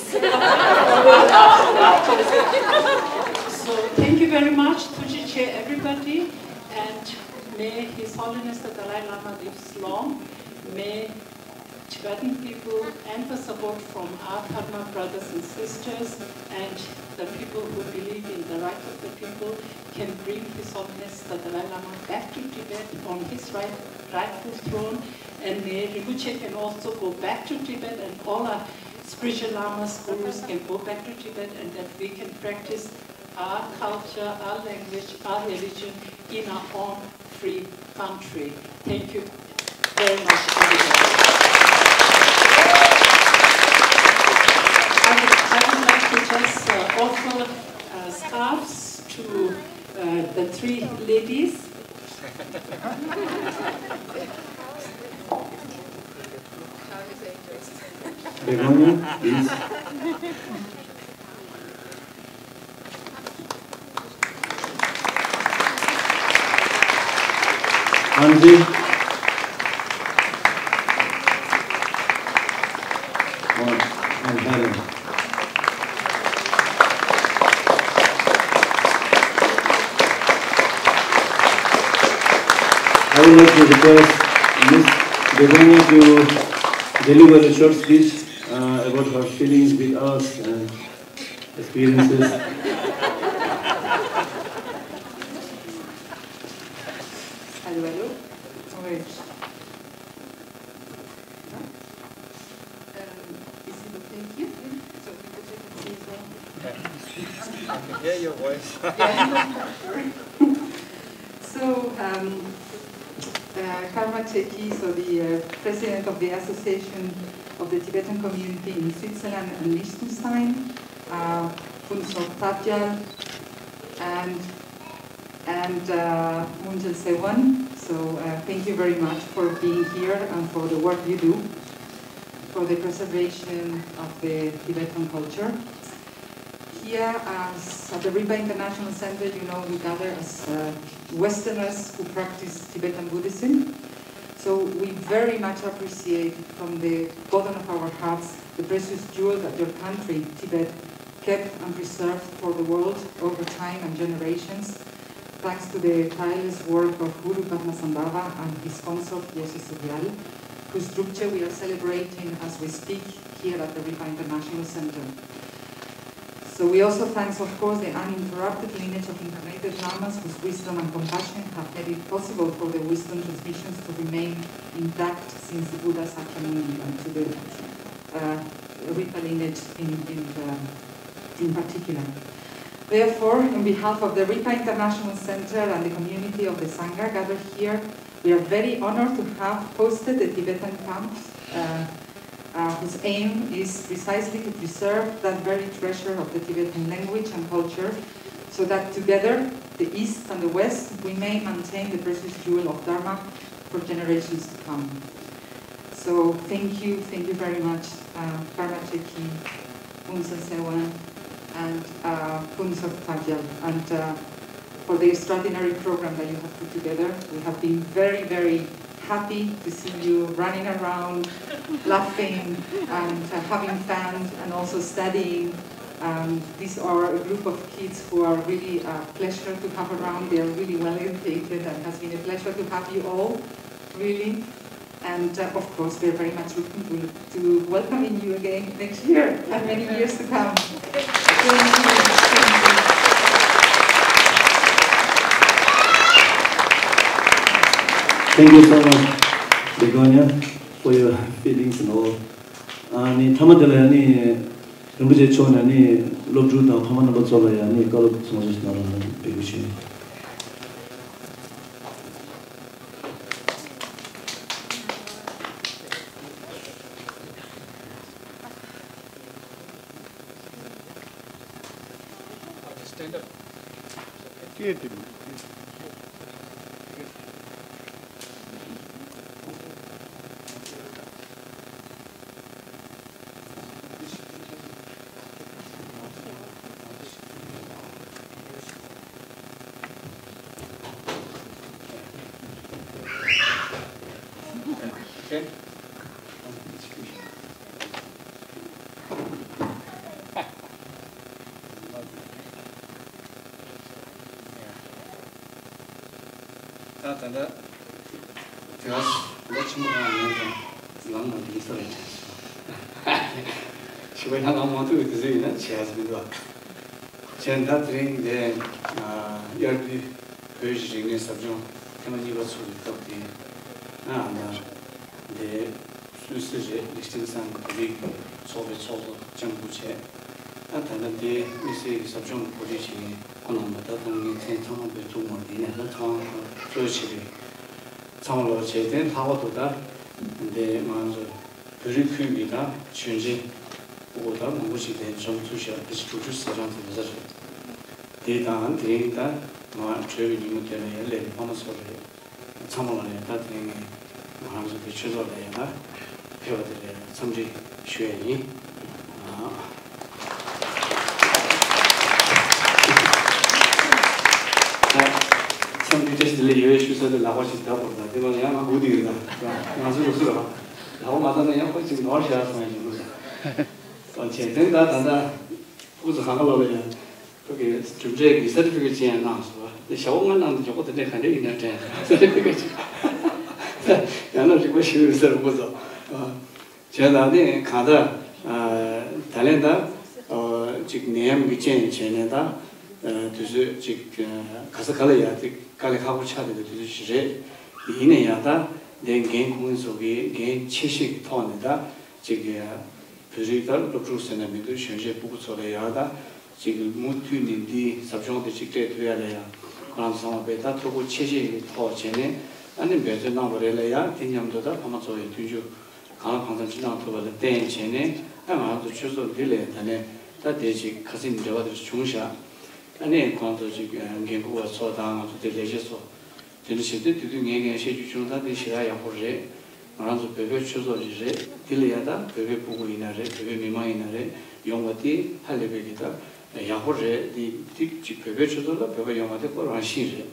So thank you very much, Tuji Che, everybody, and may His Holiness the Dalai Lama lives long. May Tibetan people and the support from our Dharma brothers and sisters and the people who believe in the rights of the people can bring His Holiness the Dalai Lama back to Tibet on his right, rightful throne, and may Rinpoche can also go back to Tibet and all our spiritual lamas, gurus can go back to Tibet, and that we can practice our culture, our language, our religion in our own free country. Thank you very much, everybody. I would, I would like to just uh, offer uh, scarves to uh, the three ladies. Begonia, please. Angie. Oh, and Helen. I would like to request Miss Begonia to deliver a short speech uh, about her feelings with us and experiences. Hello, hello. All right. Um, is it okay here? So people can see as well. I can hear your voice. Yeah, sure. So, um, uh, Karma Cheki, so the uh, president of the Association of the Tibetan Community in Switzerland and Liechtenstein, uh, Phuntsog Tadgyal, and and uh, Munjal Sewan. So uh, thank you very much for being here and for the work you do for the preservation of the Tibetan culture. Here as at the Rinpa International Center, you know, we gather as uh, Westerners who practice Tibetan Buddhism. So we very much appreciate from the bottom of our hearts the precious jewels that your country, Tibet, kept and preserved for the world over time and generations, thanks to the tireless work of Guru Padmasambhava and his consort Yeshe Tsogyal, whose Drupche we are celebrating as we speak here at the Rinpa International Center. So we also thanks, of course, the uninterrupted lineage of incarnated lamas whose wisdom and compassion have made it possible for the wisdom transmissions to remain intact since the Buddha Sakyamuni and to the uh, Rinpa lineage in, in, uh, in particular. Therefore, on behalf of the Rinpa International Center and the community of the Sangha gathered here, we are very honored to have hosted the Tibetan camp, uh, uh, whose aim is precisely to preserve that very treasure of the Tibetan language and culture, so that together, the East and the West, we may maintain the precious jewel of Dharma for generations to come. So thank you, thank you very much, uh, Karma Cheki, Phuntsog Sewan, and uh, Phuntsog Tadgyal, and uh, for the extraordinary program that you have put together. We have been very, very happy to see you running around, laughing, and uh, having fun, and also studying. Um, these are a group of kids who are really a pleasure to have around. They are really well educated, and has been a pleasure to have you all, really. And uh, of course, we're very much looking to, to welcoming you again next year and many years to come. Thank you. Thank you so much, Begonia, for your feelings and all. ཨ་ནི་མཐའ་མ་དེ་ལ་ཡང་ནི་རིན་པོ་ཆེ་མཆོག་ནས་ནི་སློབ་ཕྲུག་དང་ཕ་མ་རྣམ་པ་ཚོ་ལ་ཡང་ནི་བཀའ་སློབ་ཚོགས་གཙོ་ཞིག་གནང་རོགས་གནང་འབོད་སྐུལ་ཞུ། སྐད་དེ། ད་ད་ལྟ་དེ་ག་ལོ་ཆེན་པོ་གང་ཡིན་ཀྱང་ལམ་ནང་དུ་ཡིན་ས་རེད། ཞུ་བ་ཡང་ལམ་མ་ཐུག་པའི་དུས་ཚོད་ཡིན་ན་བྱས་ཡ་ཟིན་འདུག་བྱས་ད་དེ་རིང་འདི་དབྱར་དུས་བོད་ཀྱི་རིག་གནས་ཟབ་སྦྱོང་ཐེངས་མ་གཉིས་པ་ཚུགས་པའི་སྐབས་དེ་ཨ་ད་འདི། སུད་སི་རེད། ལིག་ཏེན་སི་ཏན་གྱི་བོད་རིགས་ཚོགས་པའི་ཚོགས་གཙོ་ལྕམ་སྐུ་བྱས། ད་ད་ལྟ་དེ་དམིགས་བསལ་གྱི་ཟབ་སྦྱོང་གི་གོ་སྒྲིག་བྱེད་མཁན་ཁོང་རྣམ་པ་ད་ལྟ་ངས་མཚན་ཚང་མ་བོས་ཐུབ་མ་རེད། ཡིན་ནའི་ད་ཚང་མ་གཙོ་བྱས་པའི་ཚང་མ་ལོག་བྱས་ཏེ་ལྷག་པར་དུ་ད་འདི་ང་ཚོ་བོད་རིགས་ཁུལ་གྱི་ད་གཞོན་སྐྱེས་ཕྲུ་གུ་ད་མང་པོ་ཞིག་དེ་འཛོམས་ཚུལ་བཞག་དེ་ཞིག་དྲུག་ཅུ་ཟེར་གྲངས་དེ་ཡོད་ས་རེད། དེ་དང་དེ་རིང་ད་ང་གྲོལ་བའི་ཉིན་མོ་དེ་ལ་ཡར་སླེབས་པའི་ཕ་མ་ཚོ་རེད། ཚང་མ་ལ་ནས་ད་དེ་ངས་ང་རང་ཚོ་གི་ཆོས་ཚོགས་ལ་ཡང་ད་ཕེབས་པ་དེ་ལ་འཚམས་འདྲི་ཞུ་ཡ་ཡིན། ཨ། ད་འཚམས་འདྲི་བཀྲ་ཤིས་བདེ་ལེགས་ཡོད་ཞུ་ས་དེ་ལག་པ་ཞིག་བརྡབ་དགོས། ད་དེ་མ་ཡང་ང་སྒུག་བསྡད་ཡོད། ད་ང་ཚོ་ལོ་སུ་ར་ལག་པ་མ་བརྡབ་ན་ཡང་ཁོ་ཅིག་ནོར་བཞག་སོང་ཡ་ཞིག་འདུག་ད་བྱས་དོན་ད་ད་ད་ཁོ་ཚོ་གང་ག་ལོ་ལ་ཡང་། ཁོ་གི་གྲུབ་འབྲས་ཀྱི་སར་ཊི་ཕི་ཀེཊ་ཅིག་ཡང་གནང་སོང་བ། འདི་ཞག་པོ་ལྔ་ནང་དུ་མགྱོགས་པོ་དེ་འདྲས་ག་འདྲས་ཡིན་ན་དྲན། སར་ཊི་ཕི་ཀེཊ་ཅིག་ཡང་ན་རིག་པ་ཞིག་ཡོད་ཟེར་ཁོ་ཚོ། བྱས་ཙང་ནི་གང་ལྟར་ད་ལན་ད་ཅིག་ནད་ཡམས་ཀྱི་རྐྱེན་བྱས་ནས་ད་དུས་ཚོད་ཅིག་ག་ས་ག་ལ་ཡ་དེ་དཀའ་ལས་ཁག་པོ་ཆགས་བསྡད་པའི་དུས་ཚོད་ཞིག་རེད། ཡིན་ན་ཡང་ད་འདི་འགན་ཁུར་མཁན་ཚོ་གིས་འགན་ཆེ་བཞེས་ཀྱི་ཐོག་ནས་ད་ཅིག་བོད་རིགས་ལྟར་སློབ་ཕྲུག་ཟེར་ན་མི་འདུག་གཞོན་སྐྱེས་སྤུ་གུ་ཚོ་ལ་ཡང་ད་ཅིག་མུ་མཐུད་ནས་འདིའི་ཟབ་སྦྱོང་དེ་ཅིག་སྤྲད་ཐུབ་ཡ་ལ་ཡང་ཁོ་རང་ཚོ་ཚང་མ་དཔེ་ད་ཐུགས་ཁུར་ཆེ་བཞེས་ཀྱི་ཐོག་བྱས་ནས་ཨ་ནི་འབད་བརྩོན་གནང་བ་རེད་ལ། ཡང་དེ་མཉམ་དུ་ད་ཕ་མ་ཚོ་ཡི་མཐུན་འགྱུར་གང་ལ་གང་འཚམ་ཅིག་གནང་ཐུབ་པ་ལ་བརྟེན་བྱས་ནས་ཨ་ང་རང་ཚོ་ཆོས་ཚོགས་འདི་ལ་ད་ནས་ད་དེ་ཅིག་ཁ་སེང་འབྲེལ་བ་དེ་བྱུང་ཤག་ཨ་ནི་ཁོ་རང་ཚོ་ཅིག་འགན་འཁུར་བ་ཚོ་དང་ང་ཚོ་དེ་ལས་བྱེད་ཚོ། དེ་འདྲ་བྱས་ཏེ་དེ་དུས་ངས་ངས་བཤད་རྒྱུ་བྱུང་ད་འདི་ཞེ་དྲག་ཡག་པོ་རེད། ང་རང་ཚོ་བོད་པའི་ཆོས་ཚོགས་ཅིག་རེད། འདི་ལ་ཡ་ད་བོད་པའི་སྤུ་གུ་ཡིན་ན་རེད། བོད་པའི་མི་མང་ཡིན་ན་རེད། ཡོང་བ་དེ་ཧ་ལས་པའི་གི་ད་ཡག་པོ་རེད། འདི་འདི་ཅིག་བོད་པའི་ཆོས་ཚོགས་ལ་བོད་པ་ཡོང་བ་དེ་ཁོ་རང་བཞིན་རེད།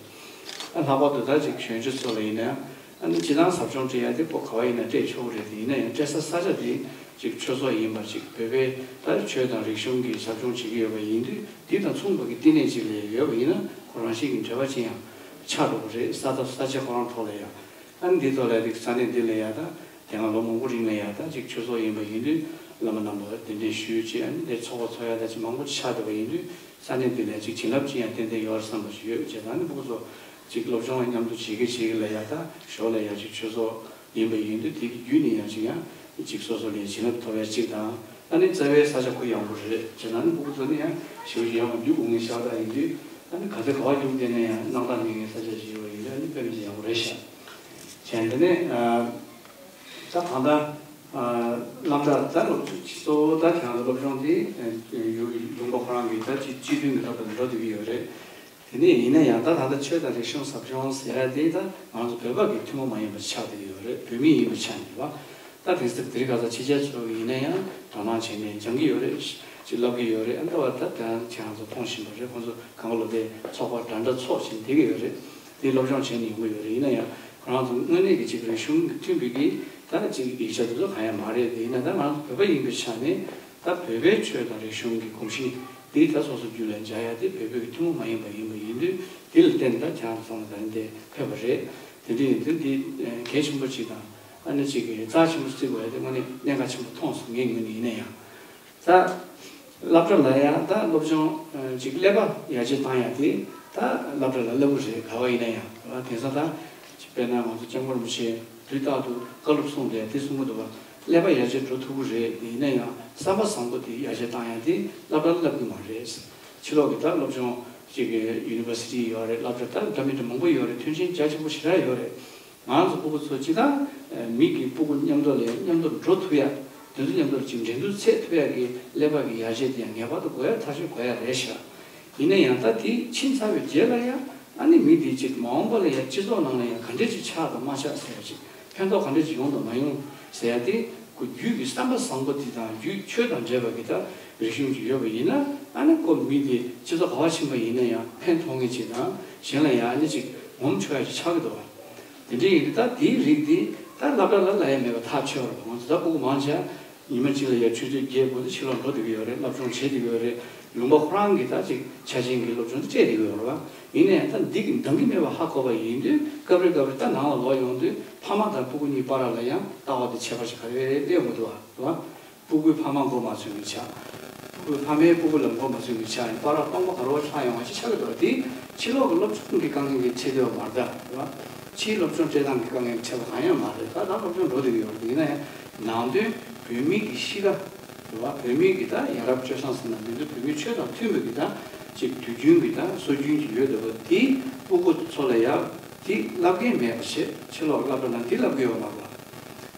ཨ་ལྷག་པར་དུ་ད་ཅིག་གཞོན་སྐྱེས་ཚོ་ལ་ཡིན་ན་ཨ་ནི་སྤྱི་བཏང་ཟབ་སྦྱོང་སྤྲད་ཡ་དེ་ཁོ་ག་བ་ཡིན་ན་སྤྲད་ཆོག་གི་རེད། དེ་ཡིན་ན་ཡང་སྤྲད་ས་ས་ཆ་དེ་ཅིག་ཆོས་ཚོགས་ཡིན་པ་ཅིག་བོད་པའི་ད་ཆོས་དང་རིག་གཞུང་གི་ཟབ་སྦྱོང་བྱེད་ཀྱི་ཡོད་པ་ཡིན་དུས་འདི་དང་མཚུངས་པ་གི་བསྟི་གནས་ཅིག་ལ་ཡོད་པ་ཡིན་ན་ཁོ་རང་བཞིན་གྱི་འབྲེལ་བ་ཅི་ཡང་ཆགས་འགྲོ་གི་རེད། ས་ཐོབ་ས་ཆ་ཁོ་རང་ཐོག་ལ་ཡང་ཨ་ནི་འདི་ཐོག་ལ་རིག་ས་གནས་འདི་ལ་ཡང་ད་དེ་སྔ་ལོ་མང་པོ་རིང་ལ་ཡང་ད་ཅིག་ཆོས་ཚོགས་ཡིན་པ་ཡིན་དུས་བླ་མ་རྣམ་པ་གདན་འདྲེན་ཞུས་བྱས་ཨ་ནི་འདིར་ཚོགས་པ་ཚོགས་ཡ་ད་ཅིག་མང་པོ་ཆགས་འགྲོ་བ་ཡིན་དུས་ས་གནས་འདི་ལ་ཅིག་བྱིན་རླབས་ཅི་ཡང་ཏན་ཏན་ཡོད་རེད་བསམ་པ་ཞིག་ཡོད་བྱས། ད་ནི་ཕྲུ་གུ་ཚོ་ཅིག་སློབ་སྦྱོང་མཉམ་དུ་བྱེད་ཀྱི་བྱེད་ཀྱི་ལ་ཡང་ད་ཞོར་ལ་ཡང་ཅིག་ཆོས་ཚོགས་ཡིན་པ་ཡིན་དུས་དེ་གི་བརྒྱུད་ནས་ཡང་ཅིག་ཡང་ཅིག་སོ་སོ་ལ་བྱིན་རླབས་ཐོབ་ཡ་གཅིག་དང་ཨ་ནི་རྩ་བའི་ས་ཆ་ཁོ་ཡག་པོ་རེད་བྱས་ན་ནི་ཕྲུ་གུ་ཚོ་ནི་ཡང་ཞེ་པོ་ཅིག་ཡག་པོ་འདུག་དགོངས་ངེས་ཤག་ད་ཡིན་དུས་ཨ་ནི་ག་ཚོད་ག་བ་རྒྱུགས་བསྡད་ན་ཡང་སྣང་དག་མེད་མཁན་ས་ཆ་ཞིག་ཡོད་པ་ཡིན་དུས་ཨ་ནི་དཔེ་མི་སྲིད་ཡག་པོ་རེད་ཤག་བྱས་ནས་ཨ་ད་གང་ལྟར་ཨ་སློབ་གྲྭ་ད་སློབ་གཙོ་བོ་ད་ཁྱེད་རང་ཚོ་སློབ་སྦྱོང་དེ་ཡུ་ཡུམ་པ་ཁོ་རང་གི་ད་སྤྱི་སྤྱི་མཐུན་གྱི་ཐོག་ཏུ་འགྲོ་བསྡད་ཀྱི་ཡོད་རེད། དེ་ནས་ཡིན་ན་ཡང་ད་ད་ལྟ་ཆོས་དང་རིག་གཞུང་ཟབ་སྦྱོང་ཟེར་ཡ་དེ་ད་ང་ཚོ་བོད་པ་གི་ཐུན་མོང་མ་ཡིན་པ་ཆགས་བསྡད་ཡོད་རེད། བོད་མི་ཡིན་པ་ཆགས་ནས་བ། ད་དེང་སང་དེ་རིང་ཁ་སང་ཕྱི་རྒྱལ་ཚོ་ཡིན་ན་ཡང་དོ་སྣང་བྱས་ནས་སྦྱང་གི་ཡོད་རེད། ཅིག་བསླབ་ཀྱི་ཡོད་རེད། ཨ་ད་བ་ད་ད་ཁྱེད་རང་ཚོ་མཐོང་བཞིན་པ་རེད། ཁོང་ཚོ་གང་ག་ལོ་དེ་ཚོགས་པ་འདྲ་འདྲ་ཚོགས་བཞིན་བསྡད་ཀྱི་ཡོད་རེད། དེ་སློབ་སྦྱོང་བྱས་ནས་ཡོང་གི་ཡོད་རེད། ཡིན་ན་ཡང་ཁོ་རང་ཚོ་དངོས་གནས་ཀྱི་ཅིག་རིག་གཞུང་གི་མཐུན་པའི་གི་ད་ཅིག་ཡིག་ཆ་དེ་ཚོ་གང་ཡང་མ་རེད། དེ་ཡིན་ན་ད་ང་ཚོ་བོད་པ་ཡིན་པའི་ཆ་ནས་ད་བོད་པའི་ཆོས་དང་རིག་གཞུང་གི་གོམས་གཤིས་འདི་ད་སོ་སོ་རྒྱུད་ལ་འཇགས་ཡ་དེ་བོད་པའི་གི་ཐུན་མོང་མ་ཡིན་པ་ཡིན་པ་ཡིན་དུས་འདི་ལ་བརྟེན་ད་ཁྱེད་རང་ཚོ་ཚང་མ་ད་རིང་འདིར་ཕེབས་པ་རེད། དེ་འདྲ་ཡིན་དུས་འདི་གལ་ཆེན་པོ་ཅིག་དང་ཨ་ནི་ཅིག་གི་རྩ་ཆེན་པོ་བརྩི་དགོས་ཡ་དེ་དངོས་གནས་གནད་འགག་ཆེན་པོ་མཐོང་སོང་། ངའི་ངོས་ནས་ཡིན་ན་ཡང་། ད་སློབ་གྲྭ་ལ་ཡང་ད་སློབ་སྦྱོང་ཅིག་ཀླད་པ་ཡར་རྒྱས་བཏང་ཡ་དེ་ད་སློབ་གྲྭ་ལ་སླེབས་དགོས་རེད། ག་བ་ཡིན་ན་ཡང་དེང་སང་ད་དཔེར་ན་ང་ཚོ་སྐྱབས་མགོན་རིན་པོ་ཆེ་དུས་རྟག་ཏུ་བཀའ་སློབ་གསུངས་ཏེ་དེ་གསུང་གི་འདུག་བ། ཀླད་པ་ཡར་རྒྱས་འགྲོ་ཐུབ་ཀྱི་རེད། ཡིན་ན་ཡང་བསམ་པ་བཟང་པོ་དེ་ཡར་རྒྱས་བཏང་ཡ་དེ་སློབ་གྲྭ་ལ་སླེབས་ཀྱི་མ་རེད། ཕྱི་ལོགས་ཀྱི་ད་སློབ་སྦྱོང་ཅིག་གི་ཡུ་ནི་ཝར་སི་ཊི་ཡོད་རེད། སློབ་གྲྭ་ད་འདྲ་མི་འདྲ་མང་པོ་ཡོད་རེད། མཐུན་རྐྱེན་རྒྱ་ཆེན་པོ་ཞེ་དྲག་ཡོད་རེད། ང་ཚོ་སྤུ་གུ་ཚོ་སྤྱི་བཏང་མི་གི་སྤུ་གུ་མཉམ་དུ་ལ་མཉམ་དུ་འགྲོ་ཐུབ་ཡ། དེ་ཚོ་མཉམ་དུ་ཅིག་འགྲན་བསྡུར་ཚད་ཐུབ་ཡ་གི་ཀླད་པ་གི་ཡར་རྒྱས་དེ་ཡང་ངེས་པར་དུ་དགོས་ཡ་ཐག་ཆོད་དགོས་ཡ་རེད་ཤག་ཡིན་ན་ཡང་ད་དེ་ཕྱིན་ཚར་བའི་རྗེས་ལ་ཡང་ཨ་ནི་མི་དེ་ཅིག་མ་འོངས་པ་ལ་ཡང་སྤྱི་ཚོགས་ནང་ལ་ཡང་ག་འདྲས་ཅིག་ཆགས་དང་མ་ཆགས་ཟེར་ཡ་ཅིག་ཕན་ཐོགས་ག་འདྲས་ཅིག་ཡོང་དང་མ་ཡོང་ཟེར་ཡ་དེ་ཁོ་རྒྱུད་ཀྱི་བསམ་པ་བཟང་པོ་དེ་དང་རྒྱུད་ཆོས་དང་འབྲེལ་བ་གི་ད་རིག་གཞུང་ཅིག་ཡོད་པ་ཡིན་ན་ཨ་ནི་ཁོ་མི་དེ་སྤྱི་ཚོགས་ག་བ་ཕྱིན་པ་ཡིན་ན་ཡང་ཕན་ཐོགས་ངེས་ཅིག་དང་གཞན་ལ་ཡང་ཨ་ནི་ཅིག་ངོམ་ཆོག་ཡ་ཅིག་ཆགས་ཀྱི་འདུག་བ། དེ་འདྲ་ཡིན་དུས་ད་དེའི་རིགས་དེ་ད་སློབ་གྲྭ་ལ་ལབ་ཡ་མེད་པ་ཐག་ཆོད་རེད། ང་ཚོ་ད་སྤུ་གུ་མང་ཆེ་བ་ཉི་མ་གཅིག་ལ་ཡ་ཆུ་ཚོད་བརྒྱད་དགུ་དེ་ཕྱི་ལོགས་འགྲོ་བསྡད་ཀྱི་ཡོད་རེད། སློབ་སྦྱོང་བྱེད་བསྡད་ཀྱི་ཡོད་རེད། ལུང་པ་ཁོ་རང་གི་ད་ཅིག་ཆ་ཆེན་གྱི་སློབ་སྦྱོང་དེ་སྤྲད་བསྡད་ཀྱི་ཡོད་རེད་བ། ཡིན་ནའི་ད་འདི་གི་འདང་གི་མེད་པ་ཧ་གོ་བ་ཡིན་དུས་སྐབས་རེ་སྐབས་རེ་ད་ནང་ལ་ལོག་ཡོང་དུས་ཕ་མ་དང་སྤུ་གུ་གཉིས་བར་ལ་ཡང་ལྟ་བ་དེ་ཁྱད་པར་ཞིག་ག་རེ་རེད་སླེབས་ཡོང་གི་འདུག་བ་རེད་བ། སྤུ་གུའི་ཕ་མ་མགོ་མ་ཚོས་མི་ཆགས། སྤུ་གུའི་ཕ་མའི་སྤུ་གུ་ལ་མགོ་མ་ཚོས་མི་ཆགས་ཡིན་པར་སྟོང་པ་ག་རོ་ཆགས་ཡོང་བ་ཅི་ཆགས་ཀྱི་འདུག་དེ་ཕྱི་ལོགས་ཀྱི་སློབ་སྦྱོང་གི་དཀའ་ངལ་གྱི་ཆེད་དུ་མ་རེད་ད། ཕྱིའི་སློབ་སྦྱོང་སྤྲད་སྟངས་ཀྱི་དཀའ་ངལ་ཆེ་བ་གང་ཡང་མ་རེད། ད་ད་སློབ་སྦྱོང་འགྲོ་བསྡད་ཀྱི་ཡོད་རེད། ཡིན་ན་ཡང་ནང་དོན་བོད་མི་གི་གཤིས་ཀ་རེད་བ། བོད་མི་གི་ད་ཡ་རབས་སྤྱོད་བཟང་ཟེར་ན་མི་འདུག་བོད་མི་ཆོས་དང་མཐུན་པའི་གི་ད་ཅིག་དུས་རྒྱུན་གྱི་ད་སྲོལ་རྒྱུན་གྱི་ཡོད་འདུག་བ། དེ་སྤུ་གུ་ཚོ་ལ་ཡ་དེ་བསླབ་མཁན་མེད་པ་བྱས་ཕྱི་ལོགས་སློབ་གྲྭ་ནང་དེ་བསླབ་ཀྱི་ཡོད་མ་རེད་བ།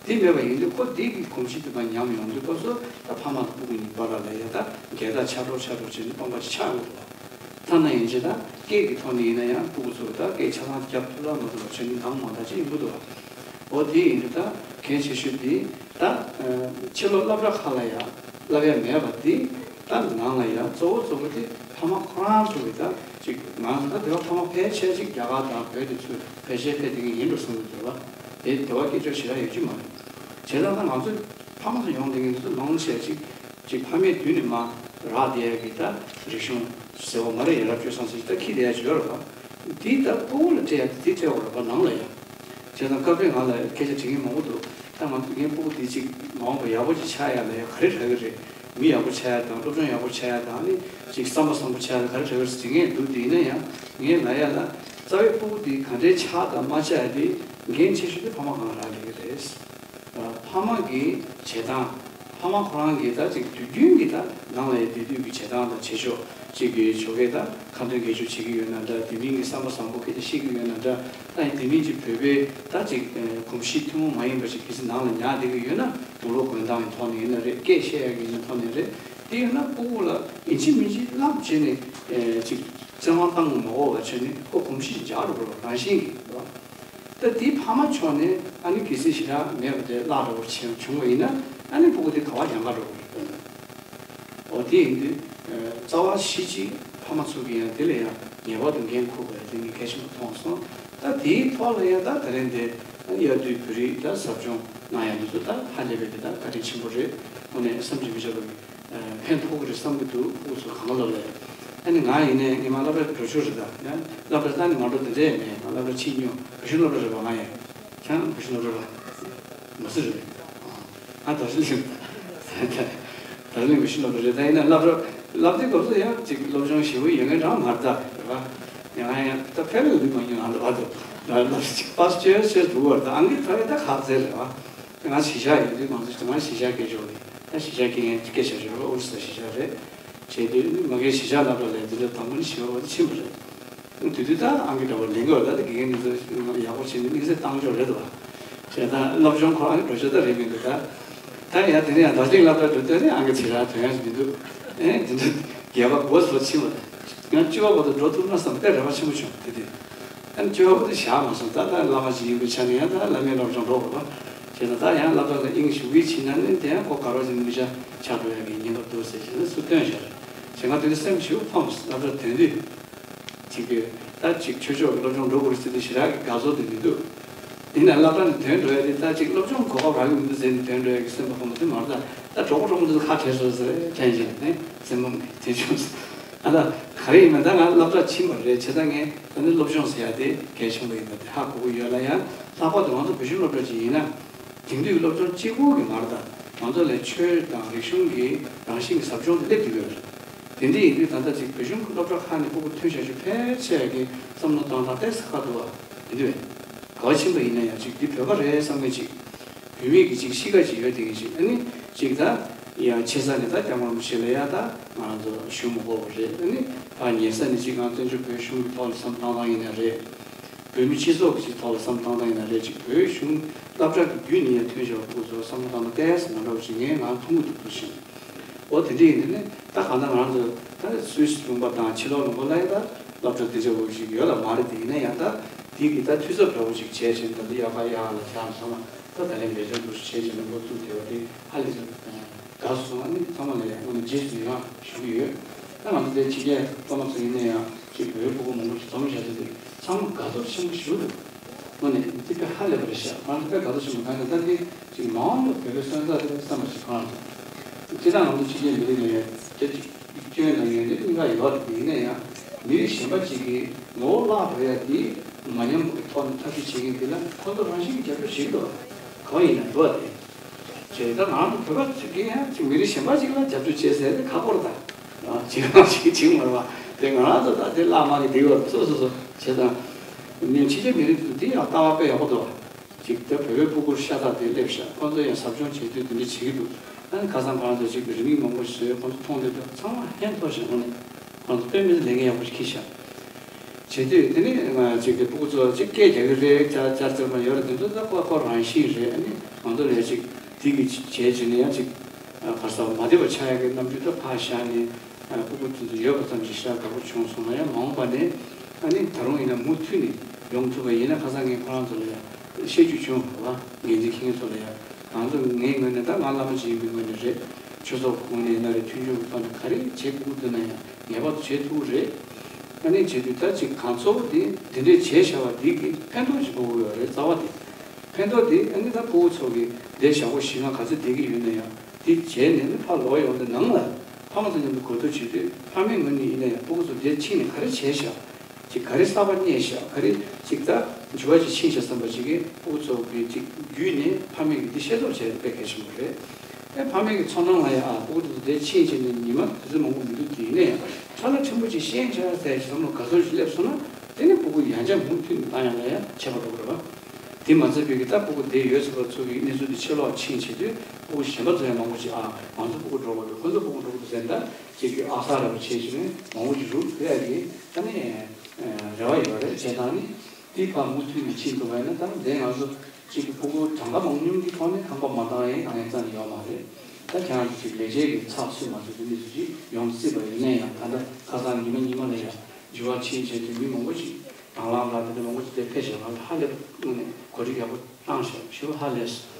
དེ་མེད་པ་ཡིན་དུས་ཁོ་དེ་གི་གོམས་གཤིས་དེ་དང་ཉམས་ཡོང་དུས་སྐབས་སུ་ད་ཕ་མ་དང་སྤུ་གུ་གཉིས་བར་ལ་ཡ་ད་འགལ་ཟླ་ཆགས་འགྲོ་ཆགས་འགྲོ་བྱས་ནས་སྟོང་པ་ཅིག་ཆགས་ཡོང་འདུག་ཐ་ན་ཡིན་ཕྱིན་ད་སྐད་ཀྱི་ཐོག་ནས་ཡིན་ན་ཡང་སྤུ་གུ་ཚོ་ད་སྐད་ཆ་ཚང་རྒྱབ་ཐུབ་ལ་མ་ཐུབ་ལ་བྱས་ནས་འདང་མ་འདང་ཅིག་ཡོང་གི་འདུག་འོ་དེ་ཡིན་དུས་ད་གལ་ཆེ་ཤོས་དེ་ད་ཕྱི་ལོགས་སློབ་གྲྭ་ཁག་ལ་ཡ་བསླབ་ཡ་མེད་པ་དེ་ད་ནང་ལ་ཡ་གཙོ་བོ་གཙོ་བོ་དེ་ཕ་མ་ཁོ་རང་ཚོ་གི་ད་ཅིག་ང་ཚོ་ད་དེ་བ་ཕ་མ་ཕལ་ཆེར་ཅིག་རྒྱ་གར་དང་བོད་དེ་ཚོས་ཕལ་ཆེར་ཕལ་དེ་གི་ཡིན་འགྲོ་བསམ་གི་འདུག་བ། དེ་དེ་བ་སྐད་ཆ་ཞེ་དྲག་ཡོད་ཀྱི་མ་རེད། བྱས་ཙང་ད་ང་ཚོ་ཕ་མ་ཚོ་ཡོང་དེ་གི་ང་ཚོ་མང་ཆེ་ཅིག་ཅིག་ཕ་མས་དུས་ནས་མ་རག་བསྡད་ཡ་གི་ད་རིག་གཞུང་ཟེར་བ་མ་རེད། ཡ་རབས་སྤྱོད་བཟང་ཟེར་ད་ཁྱི་དེ་ཡ་ཅིག་ཡོད་རེད་བ། དེ་ད་སྤུ་གུ་ལ་སྤྲད་ཡ་དེ་དེ་སྤྲད་བ་རེད་བ་ནང་ལ་ཡ། བྱས་ཙང་སྐབས་རེ་ང་ལ་སྐད་ཆ་དྲི་མཁན་མང་པོ་འདུག་ད་ང་ཚོ་ངའི་སྤུ་གུ་དེ་ཅིག་མ་འོངས་པ་ཡག་པོ་ཅིག་ཆགས་ཡ་ལ་ཡ་ག་རེ་དྲག་གི་རེད། མི་ཡག་པོ་ཆགས་ཡ་དང་སློབ་སྦྱོང་ཡག་པོ་ཆགས་ཡ་དང་ཨ་ནི་ཅིག་བསམ་པ་བཟང་པོ་ཆགས་ཡ་ལ་ག་རེ་དྲག་གི་རེད་ཟེར་མཁན་འདུག་དེ་ཡིན་ན་ཡང་ངས་ལབ་ཡ་ལ་རྩ་བའི་སྤུ་གུ་དེ་ག་འདྲའི་ཆགས་དང་མ་ཆགས་ཡ་དེ་འགན་ཆེ་ཤོས་དེ་ཕ་མ་གང་རག་ལས་ཀྱི་རེད། ཕ་མ་གི་བྱེད་སྟངས། ཕ་མ་ཁོ་རང་གི་ད་ཅིག་དུས་རྒྱུན་གྱི་ད་ནང་ལ་ཡ་བསྡད་དུས་ཀྱི་བྱེད་སྟངས་དང་བྱེད་ཕྱོགས་ཅིག་གི་ཆོ་གའི་ད་ཁ་འདོན་དགེ་སྦྱོར་བྱེད་ཀྱི་ཡོད་ན་འདྲ། དེ་མིན་གྱི་བསམ་པ་བཟང་པོ་སྐད་ཆ་བཤད་ཀྱི་ཡོད་ན་འདྲ། ད་ཡིན་དེ་མིན་གྱི་བོད་པའི་ད་ཅིག་གོམས་གཤིས་ཐུན་མོང་མ་ཡིན་པ་ཞིག་གལ་སྲིད་ནང་ལ་ཉར་བསྡད་ཀྱི་ཡོད་ན་དུག་ལོག་གོན་སྟངས་ཀྱི་ཐོག་ནས་ཡིན་ན་རེད། སྐད་བཤད་ཡག་གི་ཡིན་ན་ཐོག་ནས་རེད། དེ་ཡིན་ན་སྤུ་གུ་ལ་ཡིན་གཅིག་མིན་གཅིག་བསླབ་བྱས་ནས་ཅིག་བཙན་དབང་བཏང་མ་དགོས་པ་བྱས་ནས་ཁོ་གོམས་གཤིས་འཇགས་འགྲོ་དགོས་རང་བཞིན་གྱིས། ད་དེའི་ཕ་མ་ཕྱོགས་ནས་ཨ་ནི་གལ་སྲིད་ཞེ་དྲག་མེད་པ་དེ་བརླག་འགྲོ་བ་བྱུང་བྱུང་བ་ཡིན་ན་ཨ་ནི་སྤུ་གུ་དེ་ག་བ་ཡང་ག་འགྲོ་དགོས་རེད། འོ་དེ་ཡིན་དུས་རྩ་བ་གཞི་གཅིག་ཕ་མ་ཚོ་གིས་ཡང་དེ་ལ་ཡང་ངེས་པར་དུ་འགན་འཁུར་དགོས་ཡ་དེ་ངས་གལ་ཆེན་པོ་མཐོང་སོང་། ད་དེའི་ཐོག་ལ་ཡང་ད་ད་རིང་དེ་དབྱར་དུས་བོད་རིགས་ད་ཟབ་སྦྱོང་གནང་ཡ་འདི་ཚོ་ད་ཧ་ལས་པའི་དེ་ད་བཀའ་དྲིན་ཆེན་པོ་རེད། དངོས་གནས་བསམ་གྱིས་མི་ཁྱབ་པ་གི་ཕན་ཐོགས་ཀྱི་རེད་བསམ་གྱི་འདུག་ཕྲུ་གུ་ཚོ་གང་ལ་ལས། ཨ་ནི་ང་ཡིན་ནའི་ངས་མ་སློབ་གྲྭར་འགྲོ་ཆོག་རེད་ད། ཡང་སློབ་གྲྭར་ད་ནི་མ་འགྲོ་དེ་འདྲས་མེད། ང་སློབ་གྲྭར་ཕྱིན་མྱོང་། བུ་གཞོན་སློབ་གྲྭ་རེད་པ། ང་ཡང་ཁྱང་བུ་གཞོན་སློབ་གྲྭ་རེད་པ། མ་སུ་རེད། ང་དར་ཞིང་ཞིང་དར་ཞིང་བུ་གཞོན་སློབ་གྲྭ་རེད། ད་ཡིན་ན་སློབ་གྲྭ་སློབ་དེ་སྐབས་སུ་ཡང་ཅིག་སློབ་སྦྱོང་ཞེ་པོ་ཡོད་མཁན་རང་མ་རེད་ད། རེད་པ། ཡང་ཡང་ད་ཕལ་ལ་ལུས་མ་མྱོང་ང་ད་བར་དུ་ད་སློབ་ཅིག་པ་སུ་ཅོས་ཅོས་འདུག་བར་ད་ཨང་ཀི་ཐོ་ཡི་ད་ཁག་ཚེ་རེད་པ། ང་གཞིས་ཆགས་ཡིན་དུས་ང་ཚོ་ང་གཞིས་ཆགས་སྐད་ཆ་རེད། ད་གཞིས་ཆགས་སྐད་སྐད་ཆ་རེད། ཨོ་རི་ས་གཞིས་ཆགས་རེད། བྱས་དུས་ནི་མ་གིའི་གཞིས་ཆགས་སློབ་གྲྭ་ལས་འདི་འདྲ་དང་པོ་ནི་ཞི་བ་བ་དུ་ཕྱིན་པ་རེད། དེ་དུས་ད་ཨང་ཀི་འདྲ་བ་ལེན་གི་བ། ད་ད་དགེ་རྒན་འདི་ཚོ་ཡག་པོ་བྱས་ནས་དམིགས་བསལ་བཏང་ཆོག་རེད་དོ། བྱས་ད་སློབ་སྦྱོང་ཁོ་ཨང་ཀི་འགྲོ་ཆོག་ད་རེད་མི་འདུག་ད་ད་ཡང་དེ་ནས་ཡང་ད་གཅིག་སློབ་གྲྭ་འགྲོ་དུས་ནི་ཨང་ཀི་ཚིག་ར་དོན་ཡང་མི་འདུག་ཨེ་འདི་འདྲ་རྒྱལ་བ་སྒོ་ཚོ་ཕྱིན་པ་རེད། ཡང་བཅུ་བ་བར་དུ་འགྲོ་ཐུབ་ན་བསམ་དཔེ་རེ་བ་ཆེན་པོ་བྱུང་དེ་དུས། ཨ་ནི་བཅོས་པ་དེ་བཞག་མ་སོང་། ད་ལྟ་བླ་མ་ཞིག་ཡིན་པའི་ཆ་ནས་ཡང་ད་བླ་མའི་སློབ་སྦྱོང་འགྲོ་དགོས་པ་བྱས་ཙང་ད་ཡང་སློབ་གྲྭ་ལ་དབྱིངས་ཞུགས་ཀྱི་ཕྱིན་ན་ནི་དེ་ཡང་ཁོ་དགའ་རོགས་ཀྱི་མི་ཆ་ཆགས་འགྲོ་ཡ་གི་ཉེན་ཁ་འདུག་ཟེར་བྱས་ནས་སུ་བཏོན་བཞག་རེད། བྱས་ང་དེ་ནི་སེམས་ཞེ་པོ་ཕམ་སོང་། སློབ་གྲྭ་དོན་དུས་ཅིག་གི་ད་ཅིག་ཆོས་ཕྱོགས་ཀྱི་སློབ་སྦྱོང་འགྲོ་དགོས་རེད་ཟེར་དུས་ཞེ་དྲག་གི་དགའ་ཚོར་དེ་མི་འདུག་ཡིན་ན་སློབ་གྲྭ་ནས་དོན་འགྲོ་ཡ་དེ་ད་ཅིག་སློབ་སྦྱོང་གོ་སྐབས་རག་གི་མི་འདུག་ཟེར་ནས་དོན་འགྲོ་ཡ་གི་སེམས་པ་ཕམ་པ་དེ་མ་རེད། ད་ད་གྲོགས་པོ་གྲོགས་མོ་དེ་ཚོ་ཁ་བྲལ་སོང་ཟེར་དྲན་བྱས་ནས་སེམས་ཕམ་གི་དེ་བྱུང་སོང་། ཨ་ད་ག་རེ་ཡིན་ན་ད་ང་སློབ་གྲྭ་ཕྱིན་པ་རེད། བྱས་ཙང་ངས་ད་ནི་སློབ་སྦྱོང་ཟེར་ཡ་དེ་གལ་ཆེན་པོ་ཡིན་པ་དེ་ཧ་གོ་གི་ཡོད་ལ་ཡང་ལྷག་པར་དུ་ང་ཚོ་བོད་གཞུང་སློབ་གྲྭ་ཅིག་ཡིན་ན་དེང་དུས་ཀྱི་སློབ་སྦྱོང་གཅིག་པོ་གི་མ་རེད། ད་ང་ཚོ་ལ་ཆོས་དང་རིག་གཞུང་གི་རང་བཞིན་གྱི་ཟབ་སྦྱོང་དེ་སླེབས་བསྡད་ཡོད་རེད། དེ་འདྲ་ཡིན་དུས་ད་ལྟ་ཅིག་བོད་གཞུང་གི་སློབ་གྲྭ་ཁག་ནས་སྤུ་གུ་ཐོན་བཞག་རྒྱུ་ཕལ་ཆེ་གི་བསམ་བློ་བཏང་སྟངས་ཏོག་ཙམ་ཁ་འདུག་བ། དེ་འདྲ་བས། ག་བ་ཕྱིན་པ་ཡིན་ན་ཡང་ཅིག་འདི་བོད་པ་རེད་བསམ་མཁན་ཅིག་བོད་མིའི་གི་ཅིག་གཤིས་ཀ་ཅིག་ཡོད་དེ་གི་ཅིག་ཨ་ནི་ཅིག་ད་ཡང་ཆེ་ས་ནས་ད་སྐྱབས་མགོན་རིན་པོ་ཆེ་ལ་ཡ་ད་ང་རང་ཚོ་ཞུ་མི་དགོས་པ་རེད། ཨ་ནི་ཕར་ཉེ་ས་ནས་ཅིག་ང་བཙན་བྱོལ་བོད་གཞུང་གི་ཐོག་ལ་བསམ་བཏང་སྟངས་ཡིན་ན་རེད། བོད་མི་སྤྱི་ཚོགས་ཀྱི་ཅིག་ཐོག་ལ་བསམ་བཏང་སྟངས་ཡིན་ན་རེད། ཅིག་བོད་གཞུང་སློབ་གྲྭ་གི་བརྒྱུད་ནས་ཡང་ཐོན་བཞག་པ་སྐོར་ཚོ་བསམ་བློ་བཏང་ན་ཏོག་ཙམ་མ་འདྲ་བ་ཅིག་ངས་ང་མཐོང་གི་འདུག་འདུག་ཞིང་། འོ་དེ་འདྲ་ཡིན་དུས་ནི་ད་གང་ལྟར་ང་ཚོ་ད་སུད་སི་ལུང་པ་དང་ཕྱི་ལོགས་ལུང་པ་ལ་ཡང་ད་སློབ་གྲྭ་དེ་འདྲ་བོ་ཞིག་ཡོད་ལ་མ་རེད། དེ་ཡིན་ན་ཡང་ད་དེ་གི་ད་འཐུས་ཚབ་འདྲ་བོ་ཞིག་བྱས་བྱས་ད་ལྟ་ཡག་ག་ཡག་ལ་ཆགས་སོང་ལ་ད་ད་ལན་ལས་དོན་འདུག་བྱས་བྱས་ནས་འགོ་བཙུགས་བསྡད་པ་དེ་ཧ་ལས་དགའ་སོང་། ཨ་ནི་ཚང་མ་ལ་ཡང་ངོ་ནས་རྗེས་སུ་ཡི་རང་ཞུ་གི་ཡོད། ད་ང་ཚོ་དེ་ཕྱི་རྒྱལ་སློབ་མ་ཚོ་ཡིན་ན་ཡང་ཅིག་བོད་ཕྲུ་གུ་མང་པོ་ཞིག་འཛོམས་བཞག་ཚུལ་དེ་ཚང་མ་དགའ་ཚོར་ཆེན་པོ་ཞིག་འདུག་དངོས་གནས་འདི་དཔེ་ཧ་ལས་པ་རེད་ཤག་ང་ཚོ་དཔེ་དགའ་ཚོར་ཆེན་པོ་གང་ཡིན་ད་འདི་ཅིག་མ་འོངས་པ་བོད་པའི་སོན་རྩ་དེ་བསམ་པ་ཞིག་གང་ལ་འདུག་སྤྱིར་བཏང་ང་ཚོ་ཕྱི་རྒྱལ་མི་རིགས་ནས་སྐད་ཅིག་སྐྱོན་དང་ངན་དེ་གཉིས་ཀ་ཡོད་རེད། ཡིན་ན་ཡང་མི་རིགས་གཞན་པ་ཅིག་གིས་ངོ་བོ་བརླག་འགྲོ་ཡ་དེ་མ་ཉམས་པའི་ཐོག་ནས་ཐབས་ཤེས་བྱེད་མཁན་དེ་ལ་ཁོ་ཚོ་རང་བཞིན་གྱིས་རྒྱབ་སྐྱོར་བྱེད་ཀྱི་འདུག་གང་ཡིན་ན་འདུག་བ་དེ། བྱས་ད་ང་ཚོ་བོད་པ་ཚོ་གིས་ཡང་ཅིག་མི་རིགས་གཞན་པ་ཅིག་ལ་རྒྱབ་སྐྱོར་བྱེད་ཟེར་ཏེ་ཁག་པོ་རེད་ད། ཅིག་རང་ཅིག་ཅིག་མ་རེད་བ། དེ་ང་རང་ཚོ་ད་དེ་བརླག་མ་གི་འགྲིག་བར་སོ་སོ་སོ་བྱས་ཙང་། ནི་ཕྱི་རྒྱལ་མི་རིགས་ཚོ་འདི་ཡང་ལྟ་བ་དཔེ་ཡག་པོ་འདུག་ཅིག་ད་བོད་པའི་སྤུ་གུར་ཤ་སྟག་དེ་སླེབས་ཤག་ཁོང་ཚོ་ཡང་ཟབ་སྦྱོང་བྱེད་དུས་དེ་འདྲ་བྱེད་ཀྱི་འདུག་ཨ་ནི་ཁ་སང་ཁོ་རང་ཚོ་ཅིག་རི་མིག་མང་པོ་ཞིག་བཟོས། ཁོང་ཚོ་མཐོང་དུས་ད་ཚང་མ་ཧན་ཐོར་ཞིག་འོང་ནས་ཁོང་ཚོ་དཔེ་མི་སྲིད་ལས་འགན་ཡག་པོ་ཞིག་འཁྱེར་ཤག་བྱེད་དུས་དེ་ནི་ང་ཅིག་གི་སྤུ་གུ་ཚོ་ཅིག་སྐད་རྒྱག་གི་རེད། ཅར་ཅར་ཙེར་མ་ཡོད་རེད། དེ་ཚོ་ད་ཁོ་ཁོ་རང་བཞིན་རེད། ཨ་ནི་ང་ཚོ་ལ་ཅིག་དེ་གི་བྱས་བྱས་ནས་ཡང་ཅིག་ག་ས་མ་བདེ་བ་ཆགས་ཡག་གི་རྣམ་འགྱུར་ད་ཕར་བཞག་ནས་སྤུ་གུ་དེ་ཚོ་ཡོད་པ་ཙམ་ཞིག་ཤ་དགའ་པོ་བྱུང་སོང་ན་ཡང་མ་འོངས་པ་ནས་ཨ་ནི་ད་རུང་ཡིན་ན་མུ་མཐུད་ནས་ཡོང་ཐུབ་པ་ཡིན་ན། ཁ་སང་ངས་ཁོ་རང་ཚོ་ལ་ཡང་བཤད་རྒྱུ་བྱུང་བ། འགན་འཛིན་མཁན་ཚོ་ལ་ཡང་ང་ཚོ་ངའི་ངོས་ནས་ད་ང་བླ་མ་ཅིག་ཡིན་པའི་ངོས་ནས་རེད། ཆོས་ཚོགས་ཁོངས་ནས་ཡིན་ན་རེད། མཐུན་ཕྱོགས་ཀྱི་ཐོག་ནས་ག་རེ་བྱེད་དགོས་འདུག་ན་ཡང་ངེས་པར་དུ་བྱེད་ཐུབ་ཀྱི་རེད། ཨ་ནི་བྱེད་དུས་ད་ཅིག་གང་གཙོ་བོ་དེ་འདི་འདྲས་བྱས་བཞག་པ་འདི་གི་ཕན་ཐོགས་ཅིག་དགོས་ཀྱི་ཡོད་རེད། རྩ་བ་དེ་ཕན་ཐོགས་དེ་ཨ་ནི་ད་ཕྲུ་གུ་ཚོ་གི་འདི་ཞག་པོ་བཞི་ལྔ་ག་ཚོད་བསྡད་ཀྱི་ཡོད་ན་ཡང་དེ་བྱས་ནས་ནི་ཕར་ལོག་ཡོང་དུས་ནང་ལ་ཕ་མ་ཚོ་མཉམ་དུ་གོ་བསྡུར་བྱེད་དུས་ཕ་མའི་ངོས་ནས་ཡིན་ན་ཡང་ཕྲུ་གུ་ཚོ་འདིར་ཕྱིན་ནས་ག་རེ་བྱས་ཤག་ཅིག་ག་རེ་གསར་པ་རྙེད་ཤག་ག་རེ་ཅིག་ད་འགྱུར་བ་ཅིག་ཕྱིན་ཤག་བསམ་པ་ཅིག་གིས་ཕྲུ་གུ་ཚོ་གི་ཅིག་བརྒྱུད་ནས་ཕ་མས་ཀྱི་འདི་ཤེས་རྟོགས་བྱས་དཔེ་གལ་ཆེན་པོ་རེད། ཨེ་ཕ་མས་ཀྱི་ཚོར་སྣང་ལ་ཡང་ཨ་ཕྲུ་གུ་དེ་འདྲའི་ཕྱིན་ཕྱིན་ནས་ཉི་མ་དུས་ཚོད་མང་པོ་མི་འདུག་དེ་ཡིན་ན་ཡང་ཁྲ་ལ་ཕྲན་བུ་ཅིག་ཤེས་བྱ་ཟེར་བསམ་བློ་དགའ་ཚོར་ཞིག་སླེབས་སོང་ན་དེ་ནི་ཕྲུ་གུ་ཡང་བསྐྱར་མུ་མཐུད་ནས་བཏང་ཡག་ལ་ཡང་ཁྱད་པར་འགྲོ་གི་རེད་བ། དེ་མ་ཚད་པའི་གི་ད་ཕྲུ་གུ་དེ་ཡོད་ཚད་པ་ཚོ་གི་གནས་ཚུལ་དེ་ཕྱིར་ལོག་ཕྱིན་བྱེད་དུས་ཕྲུ་གུ་གཞན་པ་ཚོ་ཡང་མང་པོ་ཅིག་ཨ་ང་ཚོ་ཕྲུ་གུ་འགྲོ་གི་འདུག་ཁོ་ཚོ་ཕྲུ་གུ་འགྲོ་གི་འདུག་ཟེར་ད་ཅིག་གི་ཨ་ཁ་ར་བ་བྱས་བྱས་ནས་མང་པོ་ཅིག་རུབ་ཕེབས་ཡག་གི་ད་ནི་རེ་བ་ཡོད་རེད། བྱས་ཙང་ནི་དེ་ཕར་མུ་མཐུད་ནས་ཕྱིན་ཐུབ་པ་ཡིན་ན་ད་དེ་ང་ཚོ་གཅིག་གི་ཕྲུ་གུ་གྲངས་ཀ་མང་ཉུང་གི་ཐོག་ནས་ཁང་པ་མ་བཏང་ཡས་གང་ཡང་རྩ་ནས་ཡོད་མ་རེད། ད་ཁྱེད་རང་ཚོ་གཅིག་ལས་བྱེད་ཀྱི་ཚགས་ཚུད་མ་ཚུད་དེ་འདྲ་ཞིག་ཡོང་སྲིད་པ་ཡིན་ན་ཡང་ད་ལྟ་ཁ་སང་ཉི་མ་ཉི་མ་ལ་ཡང་འགྱུར་བ་ཕྱིན་བྱས་ཏེ་མི་མང་པོ་ཞིག་དང་བླངས་ལ་དེ་འདྲ་མང་པོ་ཞིག་དེ་ཕེབས་བཞག་པ་ལ་ཧ་ལས་པ་དངོས་གནས་གོ་སྒྲིག་ཡག་པོ་བཏང་བཞག་ཞེ་པོ་ཧ་ལས་སོང་།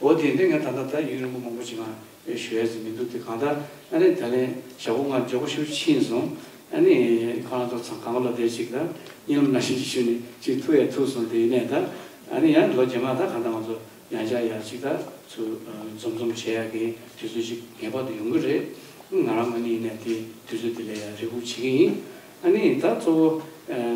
འོ་དེ་འདྲ་ངས་ད་ལྟ་ད་ཡུན་རིང་པོ་མང་པོ་ཞིག་ང་ཞུ་ཡས་ཟིན་མི་འདུག་དེ་གང་ལྟར་ཨ་ནི་ད་ལན་ཞག་པོ་ལྔ་མགྱོགས་པོ་ཞིག་ཕྱིན་སོང་། ཨ་ནི་ཁོ་རང་ཚོ་ཚང་གང་ལ་བསྡད་ཅིག་ད་གཉིད་ལམ་ནང་བཞིན་ཅིག་ཞུ་ནས་ཅིག་ཐུག་ཡ་ཐུག་སོང་། དེ་ཡིན་ནས་ད་ཨ་ནི་ཡང་ལོ་རྗེས་མ་ད་གང་ལྟར་ང་ཚོ་ཡང་བསྐྱར་ཡ་ཅིག་ད་ཚུར་འཛོམས་འཛོམས་བྱེད་ཡ་གི་དུས་ཚོད་ཅིག་ངེས་པར་དུ་ཡོང་གི་རེད། ང་རང་ངོས་ནས་ཡིན་ནས་དེ་དུས་ཚོད་དེ་ལ་ཡ་རེ་སྒུག་བྱེད་ཀྱི་ཡིན། ཨ་ནི་ད་གཙོ་བོ་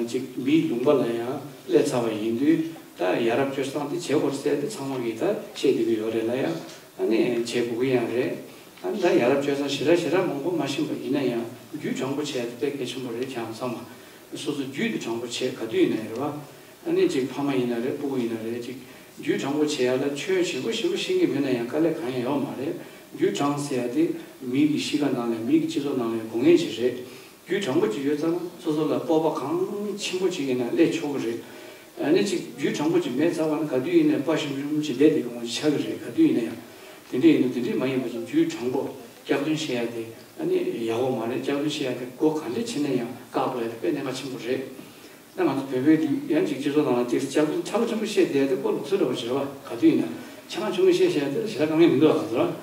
ཅིག་མིའི་ལུང་པ་ལ་ཡང་སླེབས་ཚར་བ་ཡིན་དུས་ད་ཡ་རབས་སྤྱོད་བཟང་དེ་བྱེད་དགོས་ཟེར་དེ་ཚང་མ་གིས་ད་བཤད་བསྡད་ཀྱི་ཡོད་རེད་ལ་ཡ། ཨ་ནི་བྱེད་དགོས་ཀྱི་ཡང་རེད། ཨ་ནི་ད་ཡ་རབས་སྤྱོད་བཟང་ཞེ་དྲག་ཞེ་དྲག་མང་པོ་མ་ཤེས་པ་ཡིན་ན་ཡང་རྒྱུད་དྲང་པོ་བྱས་ཏེ་དཔེ་གལ་ཆེན་པོ་རེད། ཁྱེད་རང་ཚང་མ་སོ་སོ་རྒྱུད་དེ་དྲང་པོ་བྱས་ག་དུས་ཡིན་ན་ཡང་རེད་བ། ཨ་ནི་ཅིག་ཕ་མ་ཡིན་ན་རེད། སྤུ་གུ་ཡིན་ན་རེད། ཅིག་རྒྱུད་དྲང་པོ་བྱེད་ཡ་ལ་ཆོས་ཞིབ་པོ་ཞིབ་པོ་ཤེས་ཀྱི་མེད་ན་ཡང་དཀའ་ལས་གང་ཡང་ཡོད་མ་རེད། རྒྱུད་དྲང་ཟེར་ཡ་དེ་མི་གི་གཤིས་ཀ་ནང་ལ་མི་གི་སྤྱི་ཚོགས་ནང་ལ་དགོས་ངེས་ཅིག་རེད། རྒྱུད་དྲང་པོ་ཅིག་ཡོད་ཙང་སོ་སོ་ལ་སྤོབས་པ་གང་ཆེན་པོ་ཅིག་ཡིན་ན་སླེབས་ཆོག་གི་རེད། ཨ་ནི་ཅིག་རྒྱུད་དྲང་པོ་ཅིག་མེད་ཚར་བ་ན་ག་དུས་ཡིན་ནའི་དཔའ་ཞུམ་ཞུམ་ཅིག་བསྡད་བསྡད་ཀྱི་ངོ་ཅིག་ཆགས་ཀྱི་རེད། ག་དུས་ཡིན་ན་ཡང་དེ་འདྲ་ཡིན་ན་དེ་འདྲས་མ་ཡིན་པ་ཅིག་རྒྱུད་དྲང་པོ་སྐྱག་རྫུན་བཤད་ཡ་དེ་ཨ་ནི་ཡག་པོ་མ་རེད། སྐྱག་རྫུན་བཤད་ཡ་དེ་སྒོ་ག་འདྲས་ཕྱེ་ན་ཡང་བཀག་དགོས་ཡ་དེ་དཔེ་གནད་འགག་ཆེན་པོ་རེད། ད་ང་ཚོ་བོད་པའི་ཡང་ཅིག་སྤྱི་ཚོགས་ནང་ལ་ཅིག་སྐྱག་རྫུན་ཁྲ་ལོ་ཆེན་པོ་བཤད་བསྡད་ཡ་དེ་ཁོ་ལུགས་སྲོལ་འདྲ་བོ་ཞིག་རེད་བ། ག་དུས་ཡིན་ན་ཆང་ཆུང་ངུ་བཤད་བཤད་ཡ་དེ་ལ་ཞེ་དྲག་དཀའ་ངལ་མི་འདུག་བ། ང་ཚོ་ར།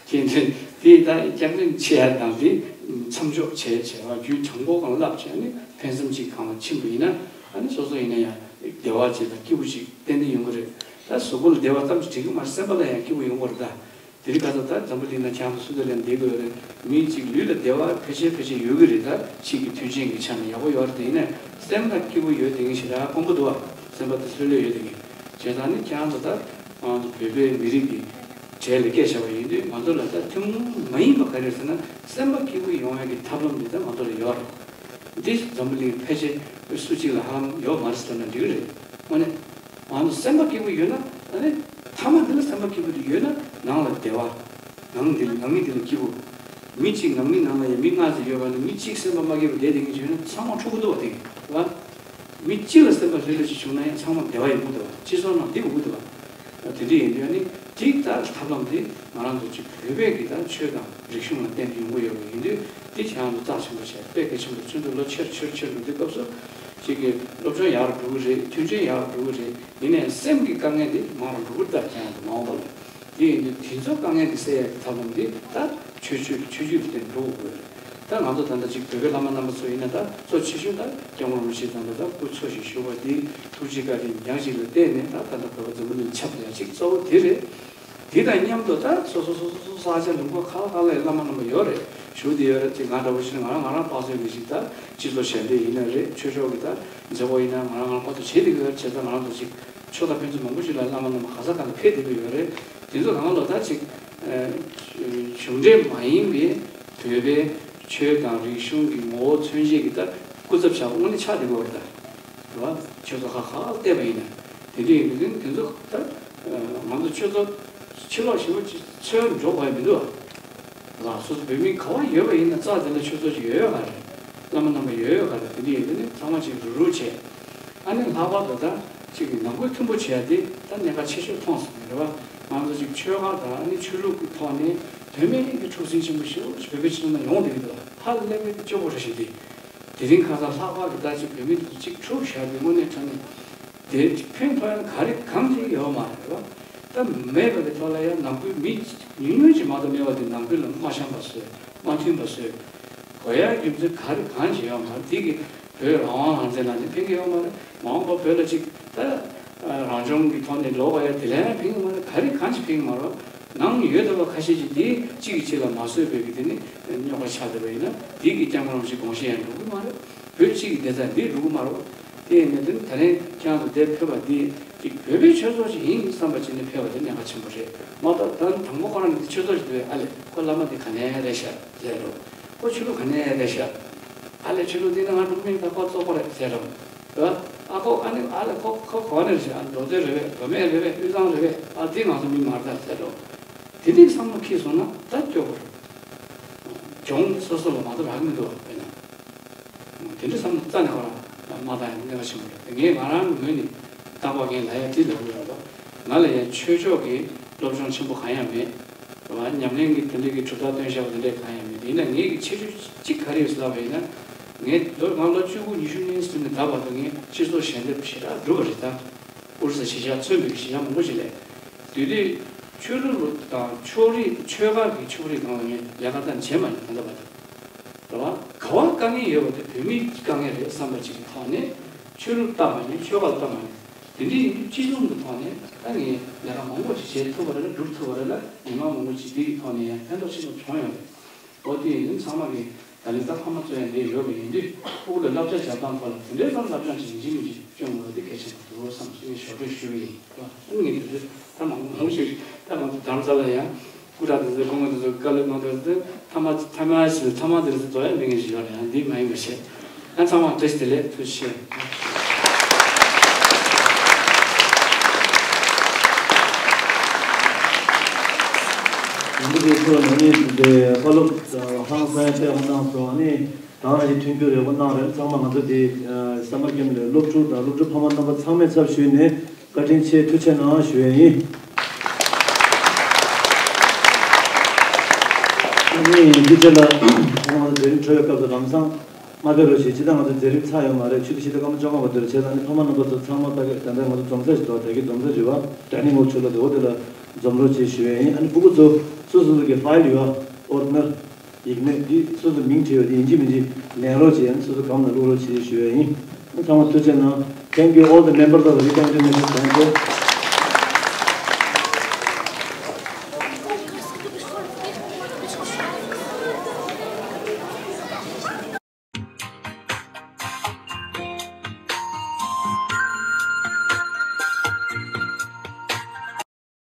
ཅེས་དེ་དེ་ད་སྐྱག་རྫུན་བཤད་ཡ་དང་དེ་མཚམས་འཇོག་བྱས་བྱས་བ་རྒྱུད་དྲང་པོ་གང་བསླབ་བྱས་ནས་ཕན་སེམས་ཅིག་གང་ལ་ཕྱིན་པ་ཡིན་ན་ཨ་ནི་སོ་སོ་ཡིན་ན་ཡང་བདེ་བ་ཅིག་དང་སྐྱིད་པོ་ཅིག་ཏན་ཏན་ཡོང་གི་རེད། ད་གཟུགས་པོ་ལ་བདེ་བ་ཙམ་ཞིག་འགྲིག་གི་མ་རེད། སེམས་པ་ལ་ཡང་སྐྱིད་པོ་ཡོང་གི་རེད་ད། དེ་རིང་ཁ་སང་ད་འཛམ་བུ་གླིང་ན་ཁྱེད་རང་ཚོ་སུ་དང་ལེན་བསྡད་དགོས་རེད། མི་གཅིག་ལུས་ལ་བདེ་བ་ཕལ་ཆེར་ཕལ་ཆེར་ཡོད་ཀྱི་རེད། ད་ཕྱིའི་མཐུན་རྐྱེན་གྱི་ཆ་ནས་ཡག་པོ་ཡོད་རེད། དེ་ཡིན་ན་སེམས་ལ་སྐྱིད་པོ་ཡོད་བསྡད་མཁན་ཞེ་དྲག་དཀོན་པོ་འདུག་བ། སེམས་པ་དེ་ལྷོད་ལྷོད་ཡོད་བསྡད་མཁན་བྱས་ཙང་ནི་ཁྱེད་རང་ཚོ་ད་ང་ཚོ་བོད་པའི་མི་རིགས་ཀྱི་གྲས་ལ་སྐད་བཤད་པ་ཡིན་དུས་ང་ཚོ་ལ་ད་ཐུན་མོང་མ་ཡིན་པ་ག་རེ་རེད་ཟེར་ན་སེམས་པ་སྐྱིད་པོ་ཡོང་ཡག་གི་ཐབས་ལམ་དེ་ད་ང་ཚོ་ལ་ཡོད་རེད། འདི་འཛམ་བུ་གླིང་ཕལ་ཆེར་སུ་གཅིག་ལ་ཧ་ལམ་ཡོད་མ་རེད་ཟེར་ན་འགྲིག་གི་རེད། དངོས་གནས། ང་ཚོ་སེམས་པ་སྐྱིད་པོ་ཡོད་ན་ཨ་ནི་ཐ་མ་འདི་ལ་སེམས་པ་སྐྱིད་པོ་དེ་ཡོད་ན་ནང་ལ་བདེ་བ། ནང་འདི་ལ་ནང་མི་འདི་ལ་སྐྱིད་པོ། མི་གཅིག་ནང་མི་ནང་ལ་ཡང་མི་ལྔ་ཙམ་ཡོད་པ་ན་མི་གཅིག་སེམས་པ་མ་སྐྱིད་པ་བསྡད་བསྡད་མཁན་ཅིག་ཡོད་ན་ཚང་མ་འཁྲུག་གི་འདུག་བ་དེ་གི་བ། མི་གཅིག་ལ་སེམས་པ་ལྷོད་ལྷོད་ཅིག་བྱུང་ན་ཡང་ཚང་མ་བདེ་བ་ཡོང་གི་འདུག་བ། སྤྱི་ཚོགས་ནང་བདེ་འོང་གི་འདུག་བ། དེ་འདྲ་ཡིན་དུས་ནི་གཅིག་ད་ཐབས་ལམ་དེ་ང་རང་ཚོ་གཅིག་བོད་པའི་གི་ད་ཆོས་དང་རིག་གཞུང་ལ་བརྟེན་ནས་ཡོང་གི་ཡོད་པ་ཡིན་དུས་དེ་ཁྱེད་རང་ཚོ་རྩ་ཆེན་པོ་བྱས་དཔེ་གལ་ཆེན་པོ་ཚུན་དུ་ལོ་ཆེར་ཆེར་ཆེར་འགྲོ་དུས་སྐབས་སུ་གཅིག་གི་སློབ་སྦྱོང་ཡག་རུ་འགྲོ་གི་རེད། མཐུན་རྐྱེན་ཡག་རུ་འགྲོ་གི་རེད། ཡིན་ནའི་སེམས་ཀྱི་དཀའ་ངལ་དེ་མང་རུ་འགྲོ་གི་རེད། ད་ཁྱེད་རང་ཚོ་མ་འོངས་པ་ལ་དེ་ཡིན་དུས་དེ་ཚོ་དཀའ་ངལ་དེ་སེལ་ཡག་གི་ཐབས་ལམ་དེ་ད་ཆོས་ཆོས་ཆོས་བརྒྱུད་དེ་འགྲོ་དགོས་རེད། ད་ང་ཚོ་ད་ལྟ་ཅིག་བོད་པའི་བླ་མ་རྣམ་པ་ཚོ་ཡིན་ན་ད་གཙོ་ཆེ་ཤོས་ད་སྐྱབས་མགོན་རིན་པོ་ཆེ་ད་ལྟ་ད་སྐུ་འཚོ་ཞིང་བཞུགས་པ་འདི་ཐུགས་རྗེ་བཀའ་དྲིན་ཉག་གཅིག་ལ་བརྟེན་ནས་ད་ད་ལྟ་བོད་པ་འཛམ་བུ་གླིང་ལ་ཁྱབ་ཡ་ཅིག་གཙོ་བོ་དེ་རེད། དེ་དང་མཉམ་དུ་ད་སོ་སོ་སོ་སོ་སོ་ས་ཆ་ལུང་པ་ཁག་ལ་ཁག་ལ་བླ་མ་རྣམ་པ་ཡོད་རེད། བཞུགས་བསྡད་ཡོད་རེད། ཅིག་ང་འདྲ་བོ་ཞིག་ང་རང་ང་རང་དཔག་ཚོད་མི་ཞིག་ད་སྤྱི་ཚོགས་ཞལ་འདེབས་ཡིན་ན་རེད། ཆོས་ཕྱོགས་ཀྱི་ད་མཛད་སྒོ་ཡིན་ན་ང་རང་ང་རང་པར་དུ་བྱེད་བསྡད་ཀྱི་ཡོད་རེད། བྱས་ཙང་ང་རང་ཚོ་ཅིག་ཆོས་དང་ཕན་ཚུན་མང་པོ་ཞིག་ལ་བླ་མ་རྣམ་པ་ག་ས་ག་ལ་ཕེབས་བསྡད་ཀྱི་ཡོད་རེད། དེ་ཚོ་ནང་ལ་ད་ཅིག་གཞུང་འབྲེལ་མ་ཡིན་པའི་བོད་པའི་ཆོས་དང་རིག་གཞུང་གི་ངོ་བོ་མཚོན་བྱེད་ཀྱི་ད་སྐུ་ཚབ་བྱ་བ་དངོས་གནས་ཆགས་བསྡད་ཀྱི་ཡོད་རེད་ད། རེད་བ། ཆོས་ཚོགས་ཁག་ཁག་བལྟས་པ་ཡིན་ན། དེ་འདྲ་ཡིན་དུས་དེ་ཚོ་ད་ང་ཚོ་ཆོས་ཚོགས་ཕྱི་ལོགས་ཞེ་པོ་ཅིག་འཚོལ་འགྲོ་དགོས་ཡ་མི་འདུག་བ། ལགས་སོ་སོ་བོད་མི་ག་བ་ཡོད་པ་ཡིན་ན་རྩ་དེ་ལ་ཆོས་ཚོགས་ཅིག་ཡོད་ཡོད་ག་རེད། བླ་མ་རྣམ་པ་ཡོད་ཡོད་ག་རེད། དེ་འདྲ་ཡིན་དུས་ནི་ཚང་མ་ཅིག་རུག་རུག་བྱས། ཨ་ནི་ལྷག་པར་དུ་ད་ཅིག་གི་ནང་ཁུལ་མཐུན་པོ་བྱེད་ཡ་དེ་ད་གནད་འགག་ཆེ་ཤོས་མཐོང་སོང་། རེད་བ། ང་ཚོ་ཅིག་ཆོལ་ཁ་དང་ཨ་ནི་ཆོས་ལུགས་ཀྱི་ཐོག་ནས་དོན་མེད་ཀྱི་འཁྲུག་ཟིང་ཆེན་པོ་ཞེ་པོ་ཅིག་བོད་པའི་སྤྱི་ཚོགས་ནང་ཡོང་བསྡད་ཀྱི་འདུག་ཧ་ལས་པའི་སྐྱོ་པོ་རེད་ཤག་དེ། དེ་རིང་ཁ་སང་ལྷག་པར་དུ་ད་ཅིག་བོད་མི་འདི་ཚོ་གཅིག་འཁྲུག་བཞག་དུས་དངོས་གནས་དྲང་གནས་དེ་ཕན་ཐོགས་ཡ་ག་རེ་གང་ཅིག་ཡོད་མ་རེད་བ། ད་མེད་པ་གི་ཐོག་ལ་ཡང་ནང་ཁུལ་མི་ཉུང་ཉུང་ཅིག་མ་གཏོགས་མེད་པ་དེ་ནང་ཁུལ་ལ་མ་འཆམ་པ་བཟོས་མ་མཐུན་པ་བཟོས། གོ་ཡ་རྒྱུ་མཚན་ག་རེ་གང་ཅིག་ཡོད་མ་རེད། དེ་གི་བོད་རང་དབང་རང་བཙན་ལ་ནི་ཕན་གི་ཡོད་མ་རེད། མ་འོངས་པ་བོད་ལ་ཅིག་ད་རང་སྐྱོང་གི་ཐོག་ནས་ལོག་པ་ཡ་དེ་ལ་ཡང་ཕན་གི་མ་རེད། ག་རེ་གང་ཅིག་ཕན་གི་མ་རེད། ནང་ཡོད་བསྡད་པ་ཁ་ཤས་ཅིག་དེ་གཅིག་གིས་གཅིག་ལ་མ་བཟོད་པའི་གི་དེ་ནི་རྙོག་པ་ཆགས་བསྡད་པ་ཡིན་ན་དེ་གི་སྐྱབས་མགོན་རིན་པོ་ཆེ་དགོངས་བཞེས་ཡང་འགྲོ་གི་མ་རེད། བོད་གཅིག་གི་བདེ་རྩ་འདི་འགྲོ་གི་མ་རེད། དེ་ཡིན་ནའི་དེ་ནི་ད་རིང་ཁྱེད་རང་ཚོ་འདིར་ཕེབས་པ་འདི་ཅིག་བོད་པའི་ཆོས་ཚོགས་ཤིག་ཡིན་བསམ་པ་བྱས་ནས་ཕེབས་པ་དེ་གནད་འགག་ཆེན་པོ་རེད། མ་གཏོགས་ད་དང་པོ་ཁོ་རང་གི་ཆོས་ཚོགས་ཤིག་འདུག་ཨ་ལས་ཁོ་བླ་མ་དེ་ག་ནས་རེད་ཤག་ཟེར་རོ། ཁོ་ཆོས་ལུགས་ག་ནས་རེད་ཤག་ཨ་ལས་ཆོས་ལུགས་འདི་ནི་ང་འགྲོ་མིན་ད་ཁོ་བཙོག་པ་རེད་ཟེར་རོ། ཨ་ཁོ་ཨ་ནི་ཨ་ལས་ཁོ་ཁོ་ག་ནས་རེད་ཤག་མདོ་སྟོད་རེད་པས། མདོ་སྨད་རེད་པས། དབུས་གཙང་རེད་པས། ཨ་འདི་ང་ཚོ་མི་མ་རེད་ད་ཟེར་རོ། དེ་འདྲའི་བསམ་བློ་འཁྱེར་སོང་ན་ད་སྐྱོ་པོ་རེད། གྱོང་སོ་སོ་ལ་མ་གཏོགས་རག་གི་མི་འདུག་བ་དཔེར་ན། དེ་འདྲ་བསམ་བློ་རྩ་ནས་ཁོ་རང་མ་བཏང་ཡང་གནད་འགག་ཆེན་པོ་རེད། ངས་ང་རང་ངོས་ནས་རྟག་པར་ངས་ལབ་ཡ་དེ་ལབ་ཀྱི་ཡོད་རེད། ང་ལ་ཡང་ཆོས་ཕྱོགས་ཀྱི་སློབ་སྦྱོང་ཆེན་པོ་གང་ཡང་མེད། རེད་བ། ཉམས་ལེན་གྱི་དེ་འདྲ་གི་གྲུབ་རྟགས་སྟོན་བྱ་བ་དེ་འདྲ་གང་ཡང་མེད། ཡིན་ན་ངས་ཀྱི་ཆེ་ཤོས་གཅིག་ག་རེ་ཡོད་ཟེར་ལབ་པ་ཡིན་ན། ངས་ལོ་ང་ལོ་བཅུ་དགུ་ཉི་ཤུ་ནས་བཟུང་ནས་ད་བར་དུ་ངས་སྤྱི་ཚོགས་ཞལ་འདེབས་ཞེ་དྲག་བསྒྲུབས་པ་རེད་ད། ཨོ་རི་ས་གཞིས་ཆགས་མཚོན་པའི་གཞིས་ཆགས་མང་པོ་ཞིག་ལ། དེ་དུས་ཆོས་ལུགས་དང་ཕྱོགས་རིས་ཆོལ་ཁ་གི་ཕྱོགས་རིས་སྒང་ལ་ངས་ལས་ཀ་ད་བྱས་མ་མྱོང་ད་ལྟ་བར་དུ། རེད་བ། ག་བ་དཀའ་ངལ་ཡོད་པ་དེ་བོད་མིའི་དཀའ་ངལ་རེད་བསམ་པ་ཅིག་གི་ཐོག་ནས་ཆོས་ལུགས་ལྟ་མ་མྱོང་། ཆོལ་ཁ་ལ་ལྟ་མ་མྱོང་། དེ་འདྲ་ཡིན་དུས་སྤྱི་ཡོངས་ཀྱི་ཐོག་ནས་ད་ངས་ལས་ཀ་མང་པོ་ཅིག་བྱེད་ཐུབ་པ་རེད་ལ་སྒྲུབ་ཐུབ་པ་རེད་ལ་མི་མང་མང་པོ་ཅིག་འདི་གི་ཐོག་ནས་ཡང་ཕན་ཐོགས་ཆེན་པོ་བྱུང་ཡོད་རེད། ཨོ་དེ་ཡིན་ཚང་མ་གིས་ད་ལན་ད་ཕ་མ་ཚོ་ཡང་འདིར་ཡོད་པ་ཡིན་དུས་ཕྲུ་གུ་ལ་བསླབ་བྱ་སྦྱང་སྟངས་སྐོར་ལ་དེ་འདྲའི་ཐོག་བསླབ་སྦྱང་ཅིག་ཡིན་གཅིག་མིན་གཅིག་སྐྱོན་དགོས་པ་དེ་གལ་ཆེན་པོ་འདུག་བསམ་ཞེས་ངས་ཞོར་འཕྲོས་ཞུས་པ་ཡིན། ཨ་ནི་ངས་དེ་ཚོ་ད་མང་པོ་མང་པོ་ཞིག་ད་ང་ཚོ་རྡ་རམ་ས་ལ་ཡང་སྐུ་དྲག་དེ་ཚོས་སྐུ་ངོ་དེ་ཚོ་བཀའ་སློབ་གནང་དུས་དེ་ཐ་མ་ཐ་མ་ཞིག་ཐ་མ་དེ་ཚོ་དོ་ཡང་མི་ངན་ཞིག་ཡོད་རེད། ཡང་འདི་མ་ཡིན་པ་བྱས། ཨ་ཚང་མ་བཀྲ་ཤིས་བདེ་ལེགས། ཐུགས་རྗེ་ཆེ། ཡིན་པ་དེ་ཚོ་ནང་ནས་དེ་བཀའ་སློབ་ཧང་སང་ཡང་ཕེབས་གནང་སོང་། ཨ་ནི་དང་རང་གི་མཐུན་འགྱུར་ཡག་པོ་གནང་རེད། ཚང་མ་ང་ཚོ་དེ་ས་མ་ཀེམ་ལས་སློབ་ཕྲུག་དང་སློབ་ཕྲུག་ཕ་མ་རྣམ་པ་ཚང་མའི་ཚབ་ཞུས་ནས་བཀའ་དྲིན་ཆེ་ཐུགས་རྗེ་གནང་ཞུ་ཡས་ཡིན། ཨ་ནི་འདི་རྗེས་ལ་ང་ཚོ་དེ་རིང་གྲོལ་བའི་སྐབས་སུ་ལམ་སང་། མ་ཕེབས་རོགས་བྱེད། ཅི་ལྟར་ང་ཚོ་མཛད་རིམ་ཚར་ཡོད་མ་རེད། ཆུ་ཚོད་ཕྱེད་དང་སྐར་མ་བཅོ་ལྔ་བར་དུ་རེད། བྱས་ཙང་ནི་ཕ་མ་རྣམ་པ་ཚོ་ཚང་མ་ཕ་གི་ད་ལྟ་ང་ཚོ་འཛོམས་ས་ཞིག་འདུག་དེ་གི་འཛོམས་ས་རེད་བ། Dining Hall་ཆུ་ལ་དེ་འོ་དེ་ལ་འཛོམས་རོགས་བྱེད་ཞུ་ཡས་ཡིན། ཨ་ནི་ཕྲུ་གུ་ཚོ་སོ་སོ་སོ་གི་ཕའིལ་ཡོད་བ། ཨོ་ནར་ཡིག་མེད་འདི་སོ་སོ་མིང་བྲིས་ཡོད་དེ་ཡིན་གཅིག་མིན་གཅིག་ལེན་རོགས་བྱེད། ཨ་ནི་སོ་སོ་སྒམ་ལ་བླུག་རོགས་བྱེད་ཞུ་ཡས་ཡིན། ཨ་ནི་ཚང་མ་ཐུགས་རྗེ་གནང་། Thank you all the members of the Return to Nations Council.